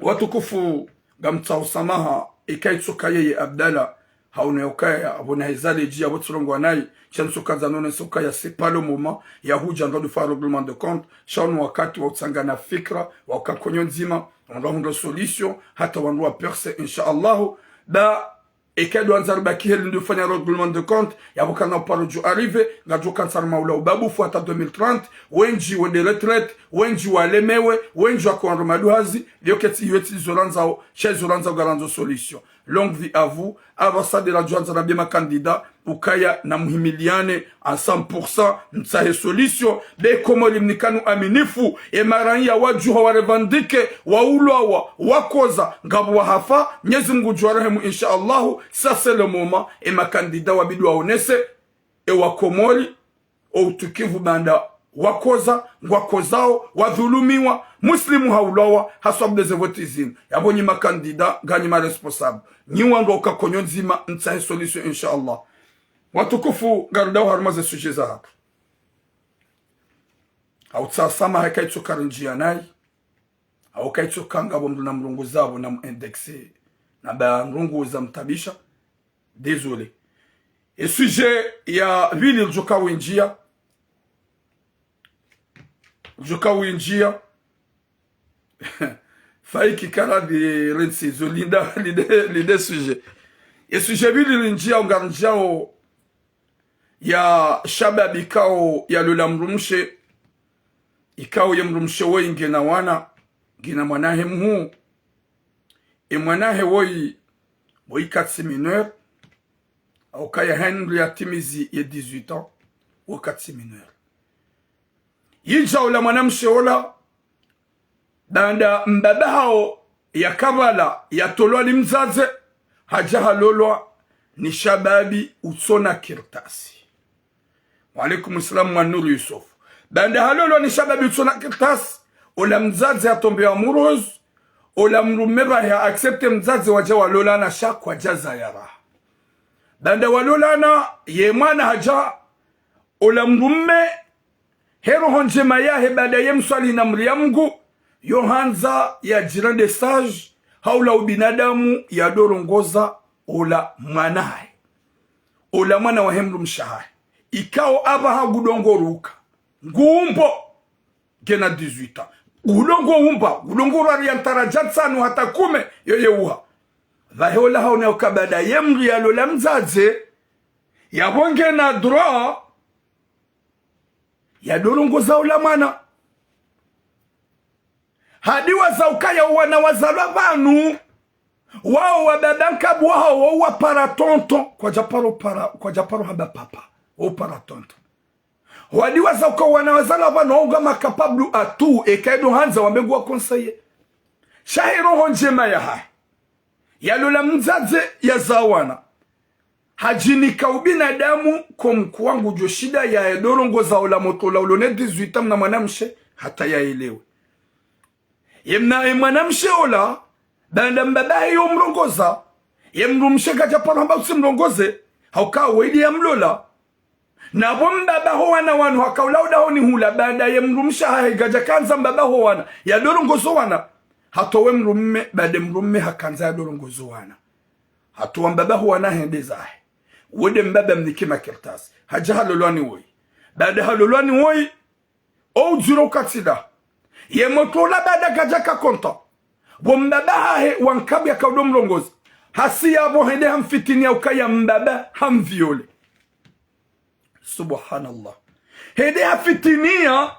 Watukufu, ngamtsaho samaha, eka itsoka yeye Abdallah, haono ya ukaya, apvo na hezale dji, apvo tsilongwa nayi, sha ntsokandza none ntsokaya, c'est pas le moment, ya hudja ndo ufanya règlement de compte, sha unu wakati wa utsangana fikra, wa uka konyo ndzima, wandru wahundre solution, hata wandru wa percer, insha Allahu, ba, eka ndo andza ribaki heli ndo ufanya règlement de compte, yapvo kana uparo djo arriver, ngadjo kantsi harumwa ula ubabufu hata deux mille trente, wendji wende retraite, wendji walemewe, wendji wake wandru maduhazi, iyo ketsi, iyo tsi izo randzao, sha izo randzao ngarandzo solution. Longue vie à vous. Apvasa de la djwandza na be makandida, ukaya na muhimiliane à cent pour cent, mtsahe solution. Be Komori mnikanu aminifu, e maraiya wadjuha wa revendiquer, waulwawa, wakoza, ngapvo wahafa, Mnyezi Mungu ngudjo warehemu, insha Allahu, ça c'est le moment, e makandida wabidi waonese, e Wakomori, o utukivu baanda wakoza, ngwakozao, wadhulumiwa, Muslimu haulwawa, haswabu de ze voti zinu. Yapvo nyi makandida, nganyi ma responsable. Nyi wandru wa uka konyo ndzima, mtsahe solution, insha Allah. Watukufu, ngarudao harumwa ze sujet zahatru. Hautsaha swamaha heka itsoka rindjia nayi. Hauka itsoka ngapvo mndru namrongozao, namu indexer, na ba ndrongoo zamtabisha. Désolé. E sujet ya pvili ridjoka windjia. Ridjoka windjia. Faiki kala de rentsizo linda, linde, linde sujet. E sujet pvili rindjia, ngarindjiao ya shababi ikao yalola mdrumshe, ikao ye mdrumshe woyi ngena wana, ngena mwanahe mhuu. E mwanahe woyi, woyi katsi mineur, hauka ya hindri yatimizi ye dix-huit ans, wo katsi mineur. Yidja ola mwanamshe ola, baanda mbaba hawo yakapvala yatolwa ni mdzadze, hadja halolwa ni shababi utsona kartasi. Wa alaikum salam, Mwanuru Yusuf. Baanda halolwa ni shababi utsona kartasi, ola mdzadze hatombeya amoureuse, ola mdrume pvahe ha accepter mdzadze, wadja walolana sha kwadja zaya raha. Baanda walolana, ye mwana hadja, ola mdrume, he roho ndjema yahe baanda ye mswali na mri ya Mungu, yo handza yadjirende sage, haula ubinadamu yadorongoza ola mwanahe. Ola mwana wahe mdrumshe hahe. Ikao apvaha ngudongoruka. Ngumbo. Ngena dix-huit ans. Ngudongo umba. Ngudongo rwari ya ntara dja ntsanu hata kume. Yo ye uha. Pvahe ola haona uka baanda ye mri yalola mdzadze, yapvo ngena droit yadorongoza ola mwana. Hadi waza ukaya owana wazalwa pvanu, wao wababa nkapvu wahawo wao wapara tonton, kwadja paro para, kwadja paro hamba papa, wao para tonton. Hadi waza uka owana wazalwa pvanu, wao nga ma capable à tout, eka ido handza wambe nguwa conseiller. Sha he roho ndjema yahahe. Yalola mdzadze yazaa wana. Hadjinika ubinadamu comme quoi ngudjo shinda yadorongoza ola mwana ola ulo ne dix-huit ans mna mwanamshe hata yaelewe. Ye mna, ye mwanamshe ola, baanda mbaba hahe yomrongoza, ye mdrumshe kadja paro hamba utsimrongoze, hauka weye yamlola. Na pvo mbaba ho wana wanu hakaula odahoni hula, baanda ye mdrumshe hahe kadja kandza mbaba ho wana, yadorongozo wana. Hatowa mdrume, baanda mdrume hakandza yadorongozo wana. Hatowa mbaba ho wana hende zahe. Wende mbaba mnike makartasi. Hadja halolwa ni woyi. Baanda halolwa ni woyi, o udziro ukatsida. Ye mwana ola baanda kadja ka content. Pvo mbaba hahe wa nkapvu yakaudo mrongoza. Hasi yapvo hende hamfitiniya ukaya mbaba hamviole. Subhanallah. Hende hafitiniya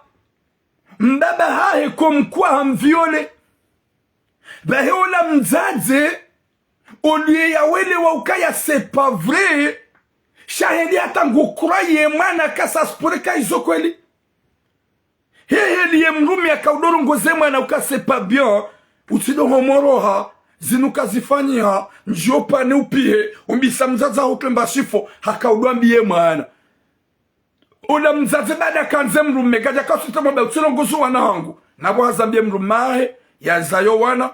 mbaba hahe comme quoi hamviole. Pvahe ola mdzadze, au lieu yawelewa ukaya c'est pas vrai, sha hende hata ngu croire ye mwana ka ça se pourrait ka izo kweli. He heli ye mdrume yakaudorongoze mwana uka c'est pas bien, utsido homoroha, zinu kazifanyiha, ndjiyo pvanu upihe, umbisa mdzadze hutwe mba shifo, hakaudwambiye mwana. Ola mdzadze baanda kandze mdrume, kadja kasuta mwambe utsirongozo wana hangu. Na pvo hazambiye mdrume hahe, yazayo wana,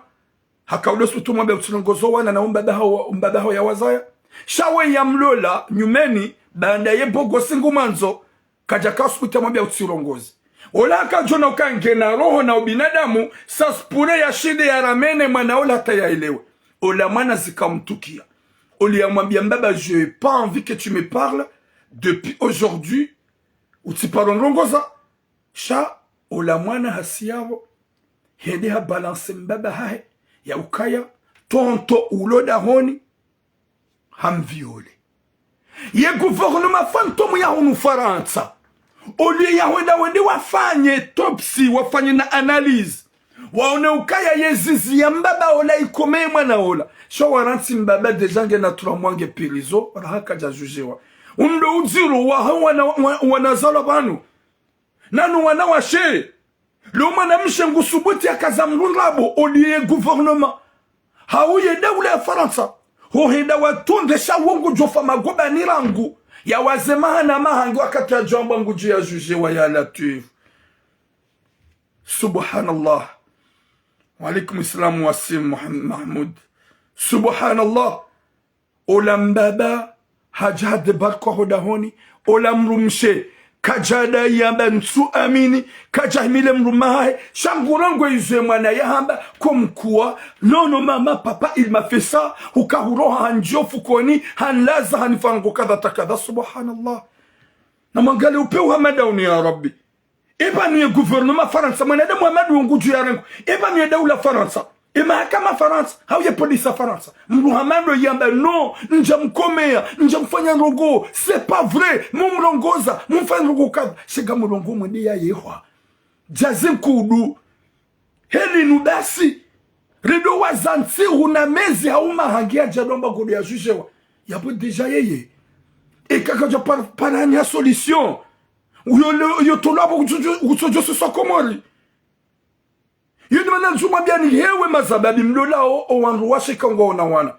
hakaudo sutu mwambe utsirongozo wana na umbaba hawo, umbaba hawo yawazaya. Sha weye yamlola, nyumeni, baanda ye bogosi ngumwandzo, kadja kasuta mwambe utsirongoze. Ola hakadjona uka ngena roho na ubinadamu, ça se pourrait yashinde yaramene mwana ola hata yaelewe. Ola mwana zikamtukia. Au lieu yamwambiya mbaba, j'ai pas envie que tu me parles depuis aujourd'hui, utsiparo ndrongoza. Sha ola mwana hasi yapvo, hende ha balance mbaba hahe, ya ukaya, tonton ulo dahoni, hamviole. Ye gouvernement fantôme ya hunu Farantsa, au lieu ya hwenda wende wafanye autopsie, wafanye na analyse, Waone ukaya ye zizi ya mbaba ola ikome mwana ola. Sha warantsi mbaba déjà ngena trois mois nge prison, raha kadja jugewa. Umdo udziro wa, wana, wa, wanazalwa pvanu. Nanu wanawashe. Lo mwanamshe ngusubuti akaza mlundrabo, oliye gouvernement. Hau ye daula ya Farantsa. Ho henda watunde sha wo ngudjofa magobani rangu. Ya waze maha na maha ngu wakati ya djwamba ngudjo ya jugewa ya Latwif. Subhanallah. Wa alaikum salam Wasim Muham-, Mahmoud. Subhanallah. Ola mbaba, hadja hadébarquer ho dahoni, ola mdrumshe, kadja da yamba ntsu amini, kadja himile mdrume hahe, sha ngurongoo izo ye mwana yahamba, comme quoi, non, non, maman, papa, il m'a fait ça, hukahuroha handjiyo fukoni, hanlaza, hanifanya ngo kadha ta kadha, subhanallah. Na mwangalie upve uhamada unu ya Rabbi. Eba nuye gouvernement Farantsa, mwanadamu Muhammadu wo ngudjo ya rengo. Eba nuye daula Farantsa. E mahakama Farantsa, hau ye police ya Farantsa. Mdru Muhammadu yamba, non, ndja mkomeya, ndja mfanya ndrongoo, c'est pas vrai, mumrongoza, mumfanya ndrongoo kadha. Sha ngamrongoo mwende ya yehwa. Djazi nkudu. Heli nu basi. Rido waza ntsihu na mezi hau maha ngi yadja domba ngodo ya jugewa. Yapvo déjà yeye. Eka kadja par-, parani ya solution. Uyo le, uyo tolwa pvo kutsodjo, kutsodjo soswa Komori. Yo ndi mana ntsumwambiani hewe mazababi mlolao, o wandru washe ka ngwaona wana.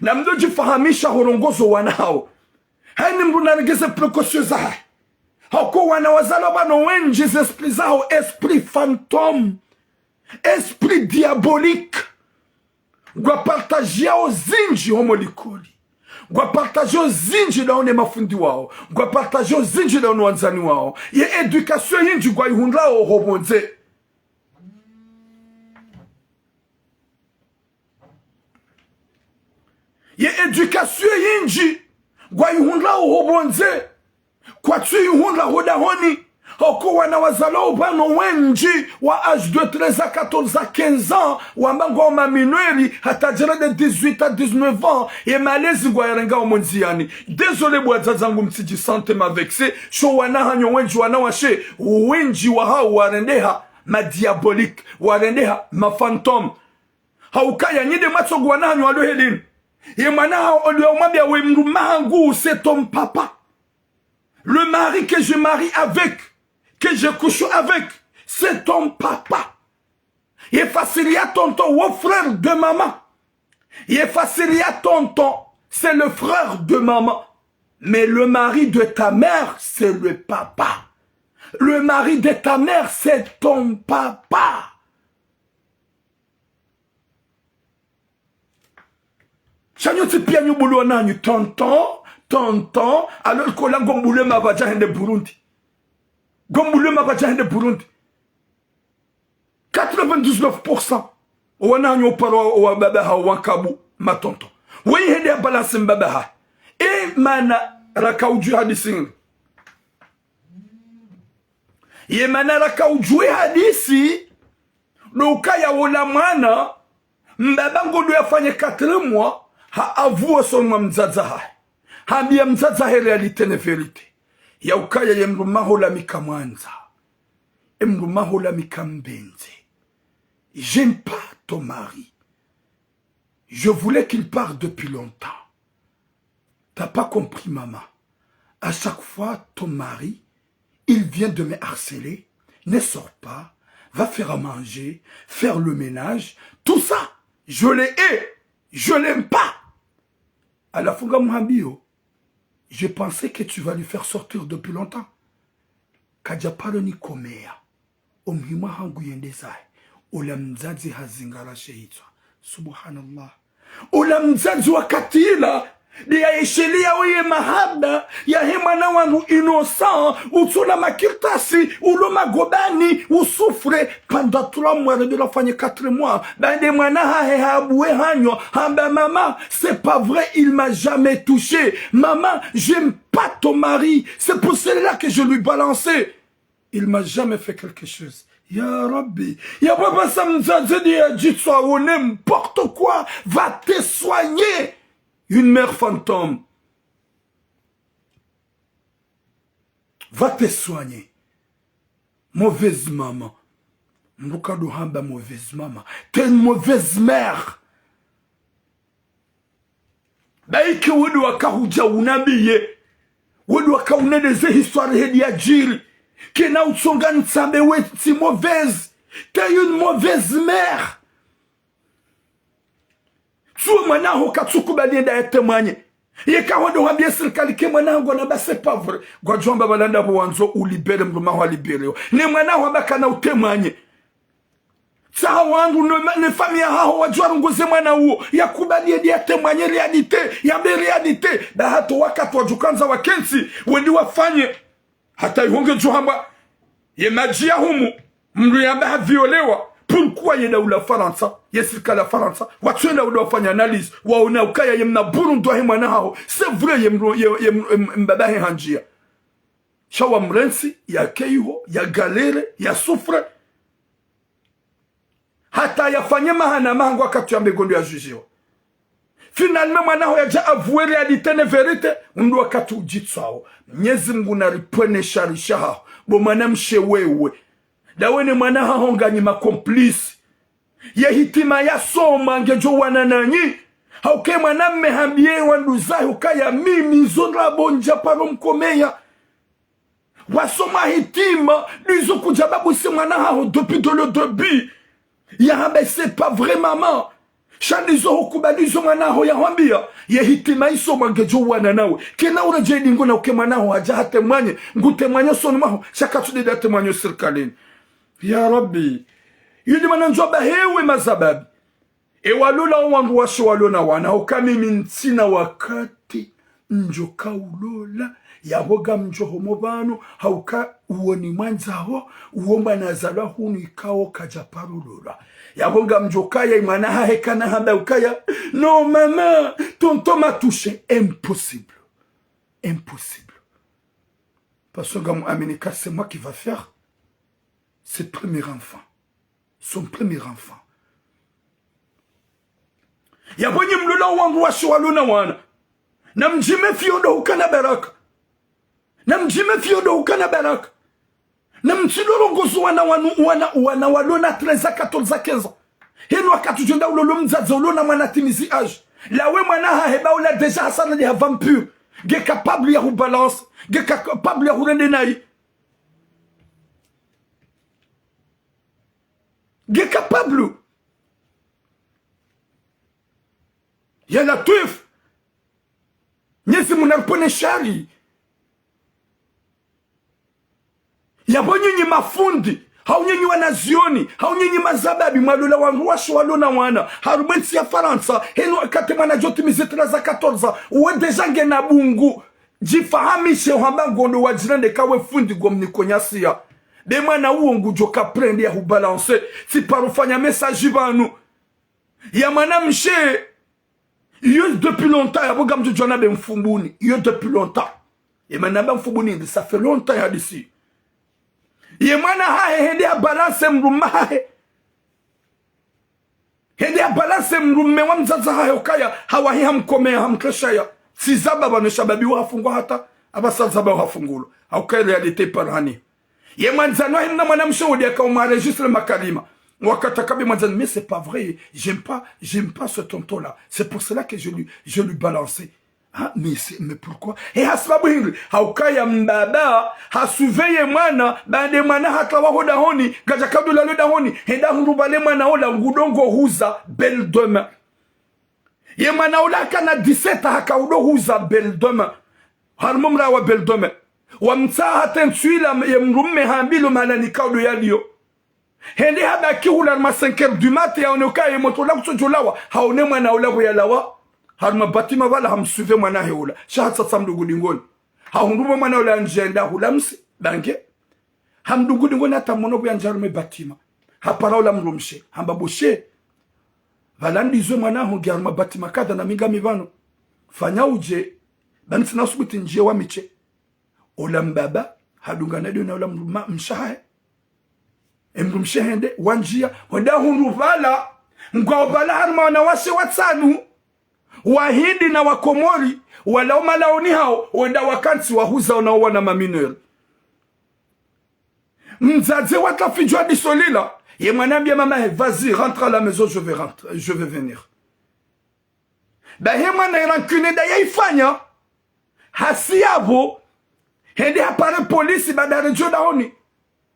Na mdo djifahamisha ho rongozo wana hao. Haini mdru naregeze précaution zahe. Hauka wana wazalwa pvanu wendji ze esprit zaho, esprit fantôme. Esprit diabolique. Ngwa partagiao zindji homo likoli. Ngwa partagiao zindji dahoni mafundi wao. Ngwa partagiao zindji dahoni wandzani wao. Ye éducation yindji ngwa ihundrao ho pvondze. Ye éducation yindji ngwa ihundrao ho pvondze. Kwatsu ihundra ho dahoni. Hauka wana wazalwao pvanu wendji wa âge de treize à quatorze à quinze ans, wamba ngwao ma mineurs, hata djera de dix-huit à dix-neuf ans, ye malezi ngwa yarengao mo ndziani. Désolé bo wadzadze wangu, mtsidji sentir ma vexé, sha o wana hanyu wendji wanawashe, wendji wahao warendeha ma diabolique, warendeha ma fantôme. Hauka ya nyi nde mwatsogo wana hanyu walo helini. Ye mwana hao olio mwambia we mdrume hangu, c'est ton papa. Le mari que je marie avec, que je couche avec, c'est ton papa. Ye fasiri ya tonton, wo frère de maman. Ye fasiri ya tonton, c'est le frère de maman. Mais le mari de ta mère, c'est le papa. Le mari de ta mère, c'est ton papa. Sha nyo tsi pia nyo bulo nanyu tonton, tonton, alors que ola ngo mbulo mapvadja hende Burundi. Ngo mbulo mapvadja hende Burundi. Quatre-vingt-dix-neuf pour cent. Owana hanyu oparo wa baba hao wankabu ma tonton. Weyi hende ya balance mbaba ha. E mana raka udjuwe hadisi ngri. Ye mana raka udjuwe hadisi, ndo ukaya wola mwana, mbaba ngodo yafanye quatre mois, ha avoué usoni mwa mdzadze hahe. Hambia mdzadze hahe réalité ne vérité. Ya ukaya ye mdrume haho la mi kamwandza. E mdrume haho la mi kampvendze. J'aime pas ton mari. Je voulais qu'il parte depuis longtemps. T'as pas compris, maman. À chaque fois, ton mari, il vient de me harceler, ne sort pas, va faire à manger, faire le ménage, tout ça, je le hais, je l'aime pas. Halafu ngamhambio, je pensais que tu vas le faire sortir depuis longtemps. Kadja paro nikomeya. Omhimwa hangu yende zahe. Ola mdzadze hazingara she hitswa. Subhanallah. Ola mdzadze wakati ila, nde ya yesheleya oye mahaba yahe mwana wandru innocent, utsuna makartasi, ulo magobani, usouffre pendant trois mois, rende la fanye quatre mois. Baanda mwana hahe habuwe hanywa, hamba, maman, c'est pas vrai, il m'a jamais touché. Maman, j'aime pas ton mari. C'est pour cela que je lui balançais. Il m'a jamais fait quelque chose. Ya Rabbi. Ya baba sa mdzadze nde ya djitswa, oh, n'importe quoi. Va te soigner. Une mère fantôme. Va te soigner. Mauvaise maman. Mndru kado hamba mauvaise maman. T'es une mauvaise mère. Baike wewe ndo waka hudja unambiye. Wewe ndo waka uneleze histoire heli yadjiri. Kena utsonga nitsambe we tsi mauvaise. T'es une mauvaise mère. Tsuwe mwana haho katsukubali yende ya témoigner. Yeka hondo hwambiye sirikali ke mwana hangu ana ba c'est pas vrai. Ngwadjo hamba pvala ndapvo wandzo ulibérer mndru maho alibérewa. Ne mwana haho amba kana utémoigner. Tsaha wangu ne, ne famille haho wadjo warongoze mwana uwo. Yakubali yende ya témoigner réalité. Yambe réalité. Ba hata wakati wadjo kandza wakentsi. Wende wafanye. Hata iho ngedjo hamba, ye madji ya humu, mndru yamba haviolewa, pourquoi ye daula Farantsa, ye sirikali ya Farantsa, watsuenda udo wafanya analyse, waona ukaya ye mna burundwa he mwana haho, c'est vrai ye mndru, ye, ye, ye mbaba he handjia. Sha wamrentsi, yake iho, ya galère, ya souffre. Hata yafanye mahana mahangu wakati yambe ngondo ya jugewa. Finalement, mwana haho yadja avouer réalité ne vérité, ndo wakati udjitswawo. Mnyezi Mngu naripvwene shari shahaho. Bo mwanamshe wewe. Ndawe ne mwana haho nganyi ma complice. Ye hitima yasoma ngedjo wana nanyi. Hauka ye mwanamme hambiye wandru zahe ukaya mimi zo ndrabo ndja paro mkomeya. Wasoma hitima, ndizo kudja babuse mwana haho depuis dans le début. Yahamba c'est pas vrai maman. Sha ndizo hukubali zo mwana haho yahwambiya, ye hitima isoma ngedjo wana nawe. Kena uredjeyi dingo na uke mwana haho hadja ha témoigner, ngu témoigner usoni mwaho, sha katsu dede ha témoigner sirikalini. Ya Rabbi, yidi mana ndjo ba hewe mazababi. E walola wo wandru washe walona wana, hauka mimi ntsina wakati ndjo kaulola, yapvo ngamdjo homo pvanu, hauka uwo nimwandzawo, uwo mwana azalwa hunu ikao kadja paro lolwa. Yapvo ngamdjo kaya imwana hahe kana hamba ukaya, non maman, tonton m'a touché, impossible. Impossible. Parce que ngamu amini ka c'est moi qui va faire ce premier enfant. Son premier enfant. Yapvo nyi mlola wo wandru washe walona wana. Namdjiméfier ndo hukana baraka. Namdjiméfier ndo hukana baraka. Namtsi ndo rongozo wana wanu, wana, wana walona treize ans, quatorze ans, quinze ans. Henu wakati udjo enda ulolo mdzadze ulona mwana timizi âge. Lawe mwana hahe ba ula déjà hasana li ha vampire. Nge capable ya hubalancer. Nge capable ya hurende nayi. Nge capable. Ya Latwif. Mnyezi Mngu naripvwene shari. Yapvo nyinyi mafundi, hau nyinyi wanazioni, hau nyinyi mazababi, mwalola wandru washe walona wana, harumwa entsi ya Farantsa, henu wakati mwana djo timizi treize ans, quatorze ans, uwe déjà ngena bungu, djifahamishe hwamba ngondo wadjirende kawe fundi ngo mnikonyasiya. Be mwana uwo ngudjo ka prendre ya hubalancer, tsi paro fanya message pvanu. Ya mwanamshe, iyo depuis longtemps, yapvo ngamdjo djuwa na be Mfumbuni. Iyo depuis longtemps. Ye mana ba Mfumbuni ndi, ça fait longtemps ya d'ici. Ye mwana hahe hende ha balancer mdrume hahe. Hende ha balancer mdrume wa mdzadze hahe ukaya, hawahi hamkomeya, hamtreshaya. Tsi zaba pvanu shababi wahafungwa hata, apvasa zaba wahafungulwa. Hauka ye réalité iparani. Ye mwandzani wahe mna mwanamshe wodi yaka umwa enregistrer makalima. Wakati aka be mwandzani, mais c'est pas vrai. J'aime pas, j'aime pas ce tonton-là. C'est pour cela que je lui, je lui balance. Ah, mais c'est, mais pourquoi? He hasibabu hindri? Haukaya mbaba, hasuve ye mwana, baanda ye mwana hata waho dahoni, kadja kadulalo dahoni, henda hundru pvale mwana ola ngudongo huza Belle de Mai. Ye mwana ula kana dix-sept ans haka udo huza Belle de Mai. Harumwa mraya wa Belle de Mai. Wamtsaha hata ntsu ila ye mdrume hambilwa mahala nika udo yaliyo. Hende habaki hula harumwa cinq heures du matin yaone ukaya ye motro ula kutsodjolawa. Haone mwana ula kuyalawa. Harumwa bâtiment pvala hamsuve mwana he ula. Sha hatsatsa mdungu dingoni. Hahundru mwana ula ndjenda hula msi, bange. Hamdungu dingoni hata mono pvo yandjia harumwa bâtiment. Hapara ula mdrumshe. Hamba bo she. Pvala ndizo mwana ho nge harumwa bâtiment kadha na mi ngami pvanu. Fanya udje. Ba mi tsina subuti ndjie wa mi she. Ula mbaba. Hadungana dio na ula mdruma, mshe hahe. E mdrumshe hende, wandjia. Wenda hundru pvala. Ngwao pvala harumwa wanawashe watsanu. Wahindi na Wakomori, walawa malaoni hawo, wenda wakantsi wahuza ona wana ma mineurs. Mdzadze watrafidjwa diso lila, Ye mwana hambia mamahe, vas-y, rentre à la maison, je vais rentrer, je vais venir. Ba he mwana ye rancune nda yaifanya. Hasi yapvo, hende hapare polisi, baada redjo dahoni.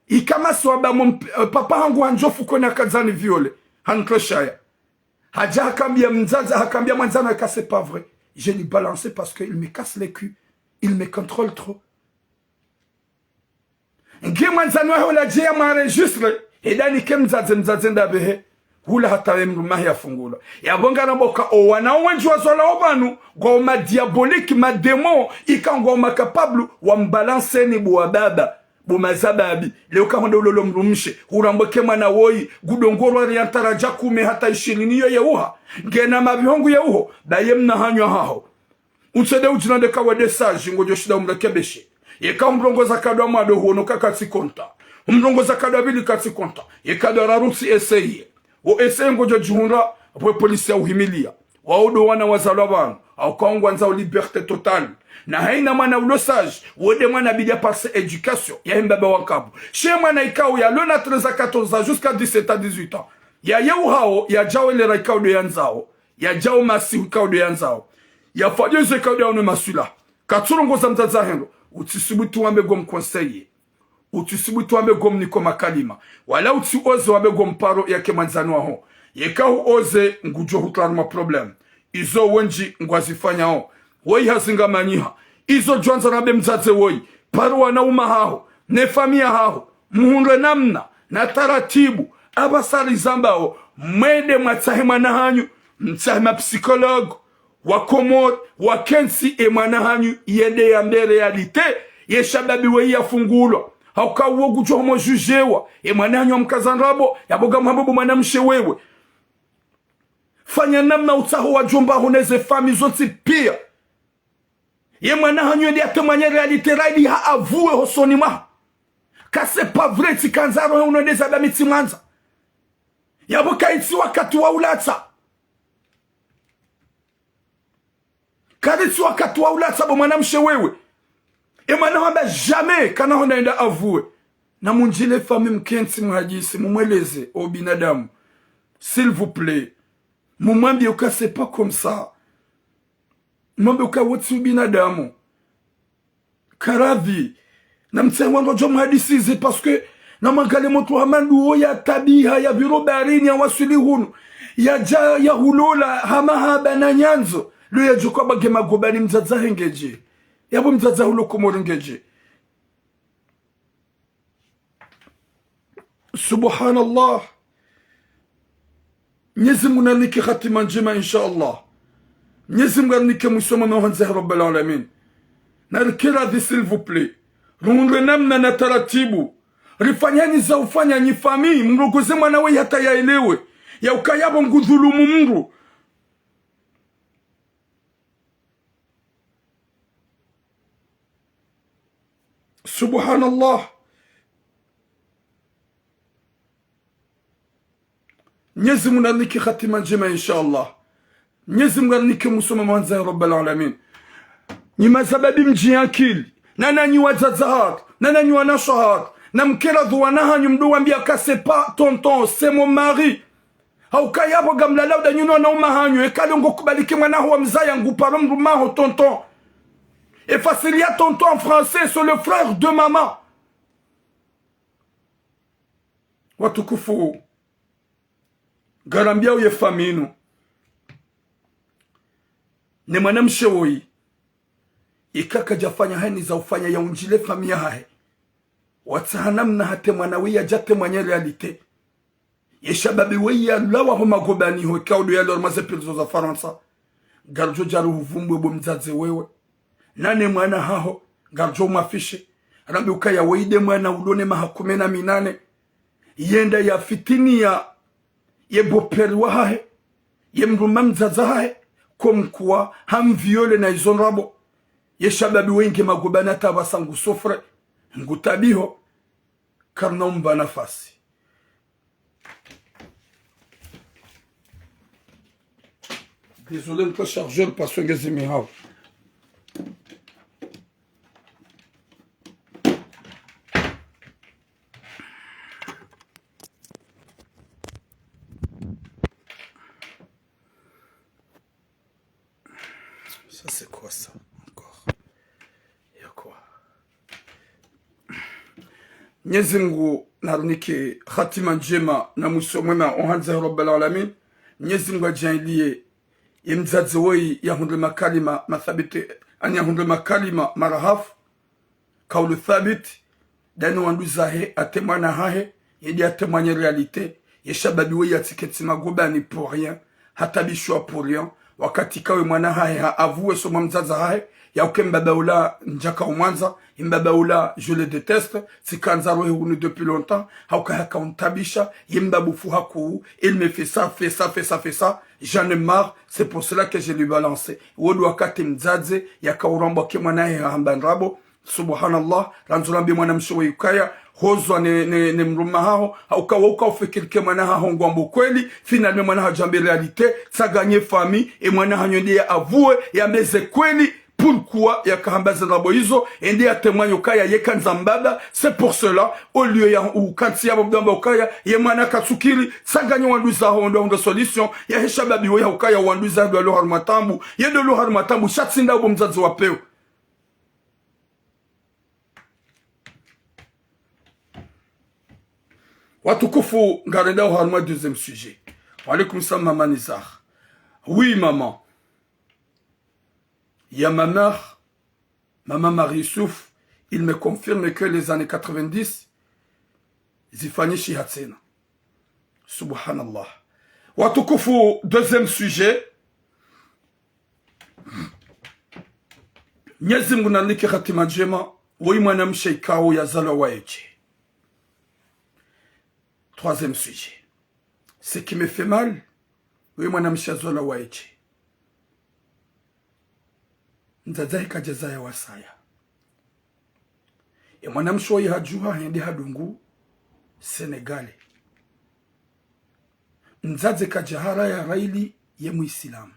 Ika masiwa ba mon, euh, papa hangu handjo fukoni hakadza ni viole. Hantreshaya. Hadja hakambia mdzadze, hakambia mwandzani wahe ka c'est pas vrai. Je l'ai balancé parce que il me casse les culs. Il me contrôle trop. Nge mwandzani wahe ola djeya mwa enregistré, heda nike mdzadze, mdzadze nda pvehe, hula hata ye mdrume wahe yafungulwa. Yapvo ngaramba uka owana owendji wazalwa opvanu, ngwao ma diabolique, ma démon, ika ngwao ma capable, wambalanceni bo wababa, bo mazababi, leo kahonde ulolo mdrumshe, huramba uka ye mwana woyi, ngudongorwa riantara dja kume hata ishirini yo yeuha, ngena mapvihongu yeuho, ba ye mna hanywa haho. Utsende udjina ndeka wende sage, ngodjo shinda umrekebeshe. Yeka umrongoza nkado ya mwando huono ka katsi konta. Umrongoza nkado ya pvili katsi konta. Yeka nkado ya raru tsi essayer. Wo essayer ngodjo djihundra, pvwe polisi ya uhimilia. Wao ndo wana wazalwa pvanu. Hauka ngwandzao liberté totale. Na haina mwana ulo sage, wo nde mwana bidi ya parce éducation, yahe mbaba wa nkapvo. She mwana ikao yalo na treize à quatorze ans, jusqu'à dix-sept à dix-huit ans. Yayeuhao, yadjao elera ikao ndo yandzao. Yadjao masihu ikao ndo yandzao. Yafadjo ze ikao ndo yaone maswila. Katsurongoza mdzadze wahe ndro. Utsisubutu wambe ngo mconseiller. Utsisubutu wambe ngo mniko makalima. Wala utsi oser wambe ngo mparo yake mwandzani waho. Yeka hu oser ngudjo hutraruma problème. Izo wendji ngwazifanyao. Woyi hazingamanyiha. Izo djwandza rambe mdzadze woyi. Paro wana uma haho. Ne famille haho. Muhundre namna. Na taratibu. Apvasa rizambao. Mwende mwatsahe mwana hanyu. Mtsahe ma psychologue. Wa Komori, wakentsi, e mwana hanyu, yende yambe réalité, ye shababi weyi yafungulwa. Hauka uwo ngudjo homo jugewa, e mwana hanyu amkaza ndrabo, yapvo ngamhambo bo mwanamshe wewe. Fanya namna utsaho wadjomba ho neze famille zontsi pia. Ye mwana hanyu yende yatemwanye réalité, raidi ha avouer hosoni mwaho. Ka c'est pas vrai, tsi kandza roho uno nde zaba mi tsi mwandza. Yapvo kayitsi wakati wa ulatsa. Karitsi wakati wa ulatsa bo mwanamshe wewe. E mwana hamba jamais kana honda enda avouer. Na mundjile famille mkentsi muhadisi, mumweleze o binadamu. S'il vous plaît. Mumwambie uka c'est pas comme ça. Mwambie uka wo tsi ubinadamu. Karadhi. Na mtsahe wandru wadjo muhadisize, parce que na mwangalie motru hama nduwo ya tabiha, ya pviro baharini, ya waswili hunu. Yadja, ya hulola, ha mahaba na nyandzo. Lo yadjo kwa bage magobani mdzadze wahe ngedje. Yapvo mdzadze wahe ulo Komori ngedje. Subhanallah. Mnyezi Mungu narinike hatima ndjema, insha Allah. Mnyezi Mungu arinike mwiso mwema, hwandza ya Rabbal Alamin. Narike radhi, s'il vous plaît. Ruhundre namna na taratibu. Rifanyeni za ufanya nyi famille, mrongoze mwana weyi hata yaelewe. Ya ukaya yapvo ngudhulumu mndru. Subhanallah. Mnyezi Mungu narinike hatima ndjema, insha Allah. Mnyezi Mungu arinike mwiso mwema, hwandza ya Rabbal Alamin. Nyi mazababi mdjiankili. Nana nyi wadzadze hatru. Nana nyi wanashe hatru. Na mkeradhu wana hanyu mdo wambia ka c'est pas tonton, c'est mon mari. Hauka yapvo ngamlala uda nyunyi wana uma hanyu, eka lo ngo kubali ke mwana haho wa mzaya ngu paro mdrume waho tonton. E fasiri ya tonton en français, c'est le frère de maman. Watukufu, ngarambiao ye famille inu. Ne mwanamshe woyi. Ika kadjafanya haina za ufanya ya undjile famille yahahe. Watsaha namna hata mwana weyi yadja temwanye réalité. Ye shababi weyi yalawa ho magobani ho ikao ndo yalo harumwa ze prison za Farantsa. Ngaridjo dja ruhuvumbwe bo mdzadze wewe. Nane mwana haho, ngaridjo mwafishe. Rambe ukaya weyi nde mwana ulo ne maha kume na minane. Yenda yafitiniya ye beau-père wahahe, ye mdrume mdzadze wahahe, comme quoi hamviole na izo ndrabo. Ye shababi weyi nge magobani hata pvasa ngu souffre, ngu tabiho, karina umpva nafasi. Désolé, nitwa chargeur parce que ngezimi hao. Ça, c'est quoi ça encore? Il y a quoi? Mnyezi Mngu narinike hatima ndjema na mwiso mwema, ohandza ya Rabbal Alamin. Mnyezi Mngu adjaanliye ye mdzadze woyi yahundre makalima mathabiti, ani yahundre makalima marahafu, kaulu thabiti, dani wandru zahe, ate mwana hahe, yende atemwanye réalité, ye shababi woyi yatsiketsi magobani pour rien, hatabishwa pour rien, wakati kawe mwana hahe ha avoué so mwa mdzadza hahe, ya uka mbaba ula ndjaka umwandza, ye mbaba ula, je le déteste, tsikandza rohe hunu depuis longtemps, ha uka haka untabisha, ye mbaba ufu haku, il me fait ça, fait ça, fait ça, fait ça, j'en ai marre, c'est pour cela que je lui balance. Wo ndo wakati mdzadze, yaka urambwa ke mwana hahe hamba ndrabo, Subhanallah, randzo rambe mwanamshe wa ukaya, hozwa ne, ne, ne mdrume haho, ha uka, wa uka ufikiri ke mwana haho ngwambo kweli, finalement mwana haho hadjambe réalité, tsaganye famille, e mwana hanyu yende ya avoué, yambe ze kweli, pourquoi yaka hamba ze ndrabo izo, yende yatemwanye ukaya, ye kandza mbaba, c'est pour cela, au lieu ya ukantsi ya mbaba ukaya, ye mwana katsukiri, tsaganye wandru zaho, ndo, ndo solution, yahe shababi woyi ha ukaya, wandru zaho ndo walo harumwa taabu, ye ndo walo harumwa taabu, sha tsi nda ubo mdzadze wa pewu. Watukufu, ngarendao harumwa deuxième sujet. Wa alaikum salam, maman Nizar. Oui, maman. Il y a ma mère, maman Marie Youssouf, il me confirme que les années quatre-vingt-dix, zifanyishi hatsena. Subhanallah. Watukufu, deuxième sujet. Mnyezi Mngu narinike hatima ndjema, woyi mwanamshe ikao yazalwa waye she. Troisième sujet. Ce qui me fait mal, woyi mwanamshe yazalwa waye she. Mdzadze hahe kadjazaya wasaya. E mwanamshe woyi hadjuha hende hadungu Sénégal. Mdzadze kadja haraya raili ye muislamu.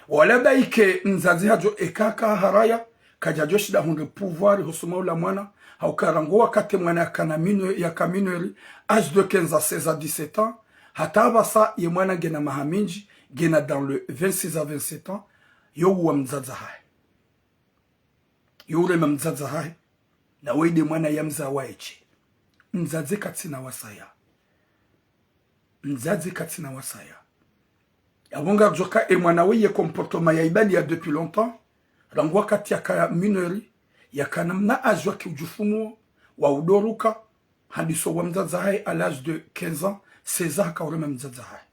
Wala baike mdzadze hadjo eka ka haraya, kadjadjo shinda hundre pouvoir hosoni mwa ula mwana, ha uka rangu wakati mwana yakana mineur, yaka mineur, âge de quinze à seize à dix-sept ans, hata apvasa ye mwana ngena maha mindji, ngena dans le vingt-six à vingt-sept ans, yo uwa mdzadze hahe. Yo urema mdzadze hahe, na woyi nde mwana yamzaya waye she. Mdzadze katsina wasaya. Mdzadze katsina wasaya. Yapvo ngardjoka e mwana woyi ye comportement ya ibali ya depuis longtemps, rangu wakati yaka mineur, yaka namna âge wake udjufumuo, wa udoruka, handiso wa mdzadze hahe à l'âge de quinze ans, seize ans haka urema mdzadze hahe.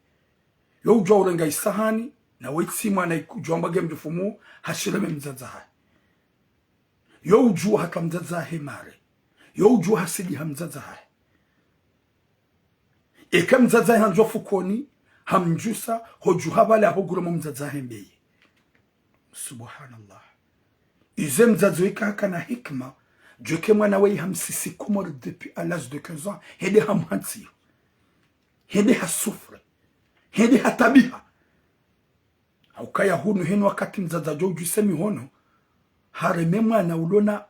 Yo udjua urenga isahani, na woyi tsi mwana ikudjua amba nge mdjufumu, hashireme mdzadze hahe. Yo udjua haka mdzadze hahe mare. Yo udjua hasidi ha mdzadze hahe. Eka mdzadze hahe handjwa fukoni, hamdjusa, hodjuha pvale apvo guremo mdzadze hahe mbeye. Subhanallah. Ize mdzadze woyi kahaka na hikima, djuwa ke mwana woyi hamsisi Komori depuis à l'âge de quinze ans, hende hamhantsiyo. Hende ha souffre. Hende hatabiha. Ha ukaya hunu henu wakati mdzadze hadjo udjuse mihono, hareme mwana ulona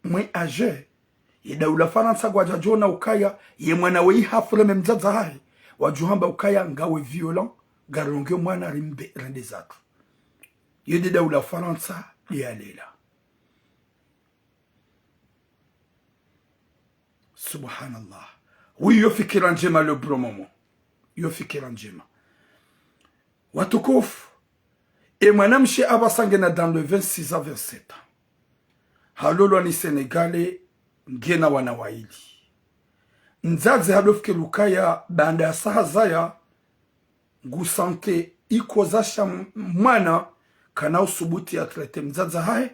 moins âgé, ye daula Farantsa ngwadjadjona ukaya, ye mwana woyi hafureme mdzadze hahe, wadjuhamba ukaya ngawe violent, ngaronge mwana rimbe rende zatru. Ye nde daula Farantsa nde yalela. Subhanallah. Oui, yo fikira ndjema le bon moment. Yo fikira ndjema. Watukufu, e mwanamshe apvasa ngena dans le vingt-six à vingt-sept ans. Halolwa ni Sénégalais, ngena wana waili. Mdzadze hadofikiri ukaya baanda ya saha zaya, ngu santé ikoza sha m-, mwana kana usubuti ya traité mdzadze hahe.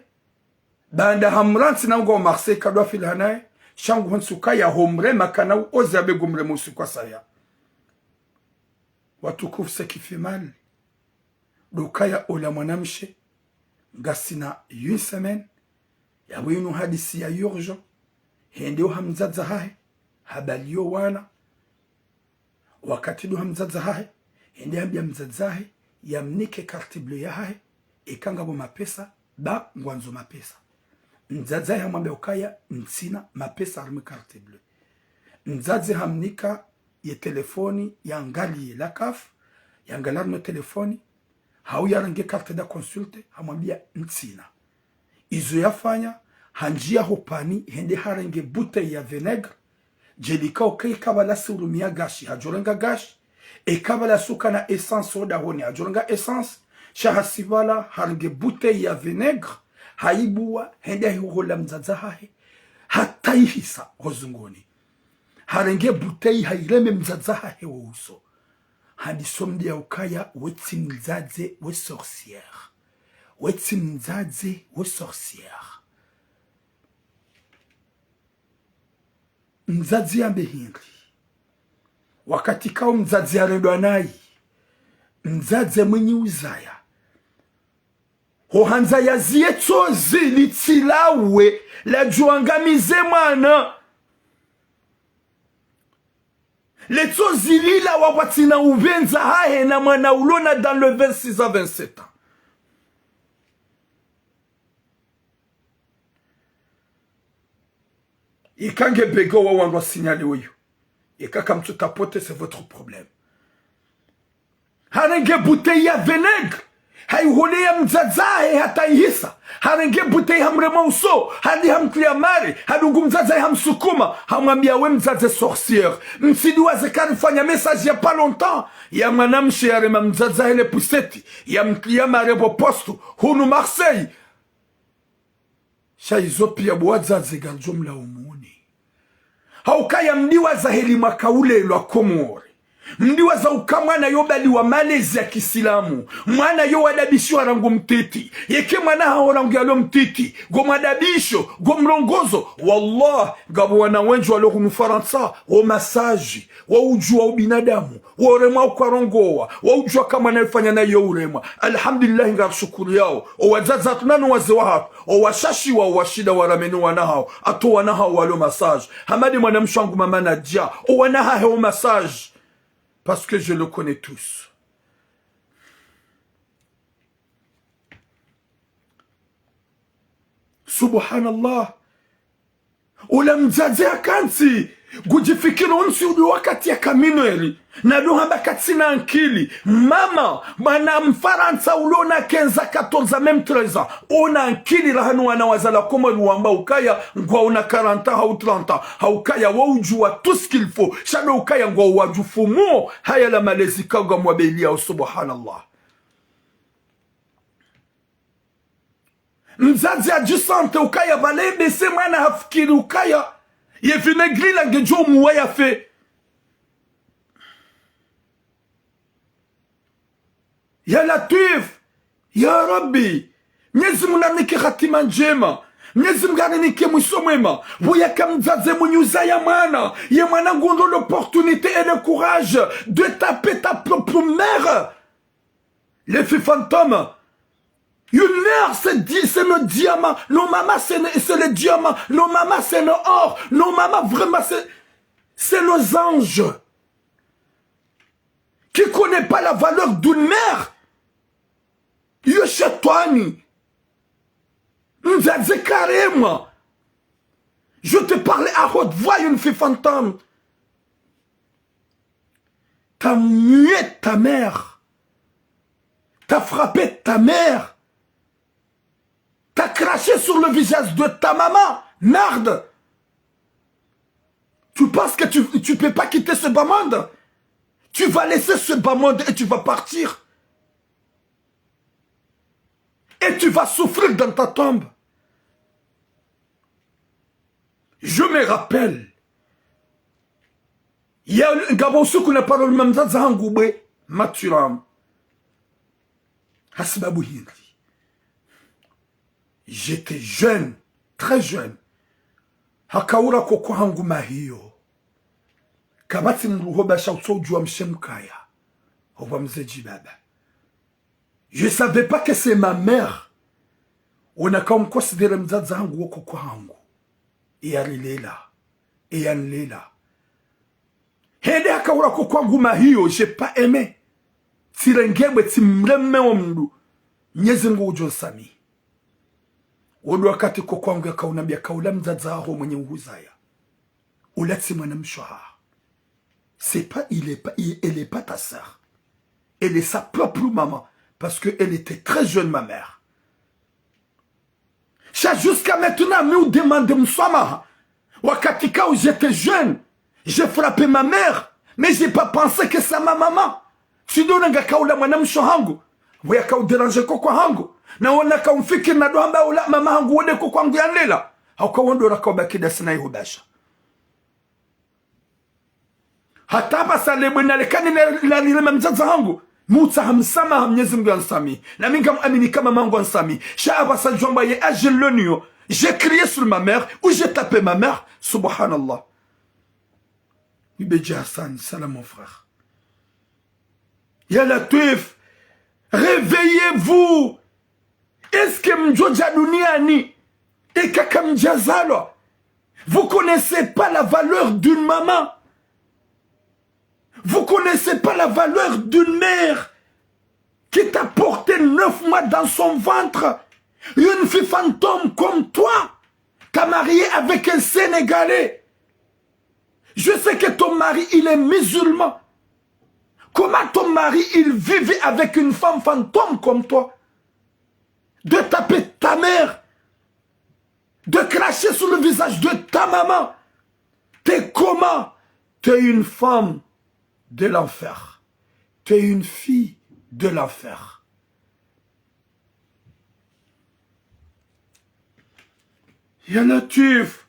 Baanda hamrantsi na ngo Marseille kadwa fila hanaye, sha ngu hontsi ukaya homrema kana uoze abe gumrema usiku wa saya. Watukufu, ce qui fait mal, ndo ukaya ola mwanamshe, ngasina une semaine, yapvo inu hadisi ya urgent, hende oha mdzadze hahe, habaliyo wana, wakati ndo ha mdzadze hahe, hende hambia mdzadze hahe, yamnike carte bleue ya hahe, eka ngapvo mapesa, ba ngwandzo mapesa. Mdzadze hahe hamwambia ukaya, ntsina mapesa harumwa carte bleue. Mdzadze hamnika ye telefoni, yangaliye la CAF, yangalia harumwa telefoni, Hau yarenge carte de consulte, hamwambia ntsina. Izo yafanya, handjia ho pani, hende harenge bouteille ya vinaigre, djelika uka ikabala surumia gashi, hadjorenga gashi, ikabala sukana essence odahoni, hadjorenga essence, sha hasi pvala, harenge bouteille ya vinaigre, haibua, hende haihola mdzadze hahe, hata ihisa ho zungoni. Harenge bouteille haireme mdzadze hahe wo uso. Hadi somdi ya ukaya wetsi mdzadze we sorcière. Wetsi mdzadze we sorcière. Mdzadze yambe hindri. Wakati kao mdzadze yarendwa nayi. Mdzadze mwinyi uzaya. Ho handza yaziye tsozi litsilawe, ladjuangamize mwana. Le tsozi lila wakati na upvendza hahe na mwana ulona dans le vingt-six à vingt-sept ans. Ika nge bego wa wandru wa signalé weyo. Ika kamtsu tapoter, c'est votre problème. Harenge bouteille ya vinaigre. Haiholeya mdzadze hahe hata ihisa. Harenge bouteille hamrema uso. Hadi hamtria mare. Hadungu mdzadze hahe hamsukuma. Hamwambia we mdzadze sorcière. Mtsidiwaze karifanya message ya pas longtemps. Ya mwanamshe yarema mdzadze hahe le poussette. Yamtria mare pvo poste. Hunu Marseille. Sha izo pia bo wadzadze ngarijo mlaumuni. Haukaya mdiwaza heli mwaka ulelwa Komori. Mdiwaza uka mwana yo baliwa malezi ya kisilamu. Mwana yo wadabishiwa rangu mtiti. Yeke mwana haho rangu yalo mtiti. Ngo mwadabisho, ngo mrongozo. Wallah, ngapvo wana wendji walo hunu Farantsa, wo massage, wo ujua ubinadamu, wo uremwa ukwarongowa, wo ujua ka mwana yefanya nayo uremwa. Alhamdulillah, ngarishukuriyawo. O wadzadze hatru nano wazee wahatru, o washashiwa, o washinda warameni wana hawo, hata wana hawo walo massage. Hamadi mwanamshe wangu mama Nadia, o wana hahe o massage. Parce que je le connais tous. Subhanallah. Ula mdzadze hakantsi, ngujifikiri ontsi uli wakati yaka mineur. Nado hamba katsina ankili. Mama, mwana Mfarantsa ulo na quinze ans, quatorze ans, même treize ans. Ona ankili rahanu wana wazalwa Komori wamba ukaya, ngwaona quarante ans hau trente ans. Haukaya wo ujua tout ce qu'il faut. Sha ndo ukaya ngwao wadjufumo. Haya la malezi ka ngamwabeliyawo, subhanallah. Mdzadze adjisante ukaya pvale bese mwana hafikiri ukaya ye vinaigre la ngejo muwa yafe. Ya Latwif, ya Rabbi, Mnyezi Mungu narinike hatima ndjema. Mnyezi Mungu arinike mwiso mwema. Pvo yaka mdzadze mwinyi uzaya mwana, ye mwana nguono l'opportunité et le courage de taper ta propre mère. Les filles fantômes. Une mère, c'est di-, c'est le diamant. Nos mamans, c'est le, c'est le diamant. Nos mamans, c'est le or. Nos mamans, vraiment, c'est, c'est nos anges. Qui connaît pas la valeur d'une mère? Yo shetwani. Mdzadze karemwa. Je te parle à haute voix, une fille fantôme. T'as mué ta mère. T'as frappé ta mère. T'as craché sur le visage de ta maman. Merde. Tu penses que tu, tu peux pas quitter ce bas monde? Tu vas laisser ce bas monde et tu vas partir. Et tu vas souffrir dans ta tombe. Je me rappelle. Ya, ngapvo usiku na parole mdzadze hangu bwe, Mathurin. Hasibabu hindri. J'étais jeune, très jeune. Hakaula koko hangu mahiyo. Kapvatsi mdru ho basha utso ujua mshe mkaya. Hopva mze djibaba. Je savais pas que c'est ma mère. Ona ka umconsidérer mdzadze hangu wo koko hangu. Eyarilela. Eyanilela. Hende hakaula koko hangu mahiyo, j'ai pas aimé. Tsirenge bwe tsimreme wo mdru. Mnyezi Mungu ujo nsamihi. Wo ndo wakati koko hangu yakaunambia kaula mdzadze haho mwenye uhuzaya. Ula tsi mwanamshe haho. C'est pas, il est pas, il, elle est pas ta sœur. Elle est sa propre maman. Parce que elle était très jeune, ma mère. Sha jusqu'à maintenant, mi udemande mswamaha. Wakati kawu j'étais jeune, j'ai frappé ma mère, mais j'ai pas pensé que c'est ma maman. Tsidona ngakaula mwanamshe hangu, wuya kaudéranger koko hangu. Na wona kaumfikiri na dohamba ula mama hangu wonde koko hangu yanlela. Hauka wondora kaubaki dasina ihubasha. Hata apvasa lebwe nalekani na, na lile mamdzadze hangu. Mi utsaha msamaha Mnyezi Mngu yansamihi. Na mi ngamwamini ka mama hangu yansamihi. Sha apvasa djwamba ye âge loniyo. J'ai crié sur ma mère ou j'ai tapé ma mère. Subhanallah. Ibedji Hassan, salam mon frère. Ya Latwif, réveillez-vous. Est-ce que mdjodja duniani eka kamdjazalwa? Vous connaissez pas la valeur d'une maman. Vous connaissez pas la valeur d'une mère qui t'a porté neuf mois dans son ventre. Une fille fantôme comme toi, t'as marié avec un Sénégalais. Je sais que ton mari, il est musulman. Comment ton mari, il vivait avec une femme fantôme comme toi? De taper ta mère, de cracher sur le visage de ta maman. T'es comment? T'es une femme de l'enfer. T'es une fille de l'enfer. Ya Latwif,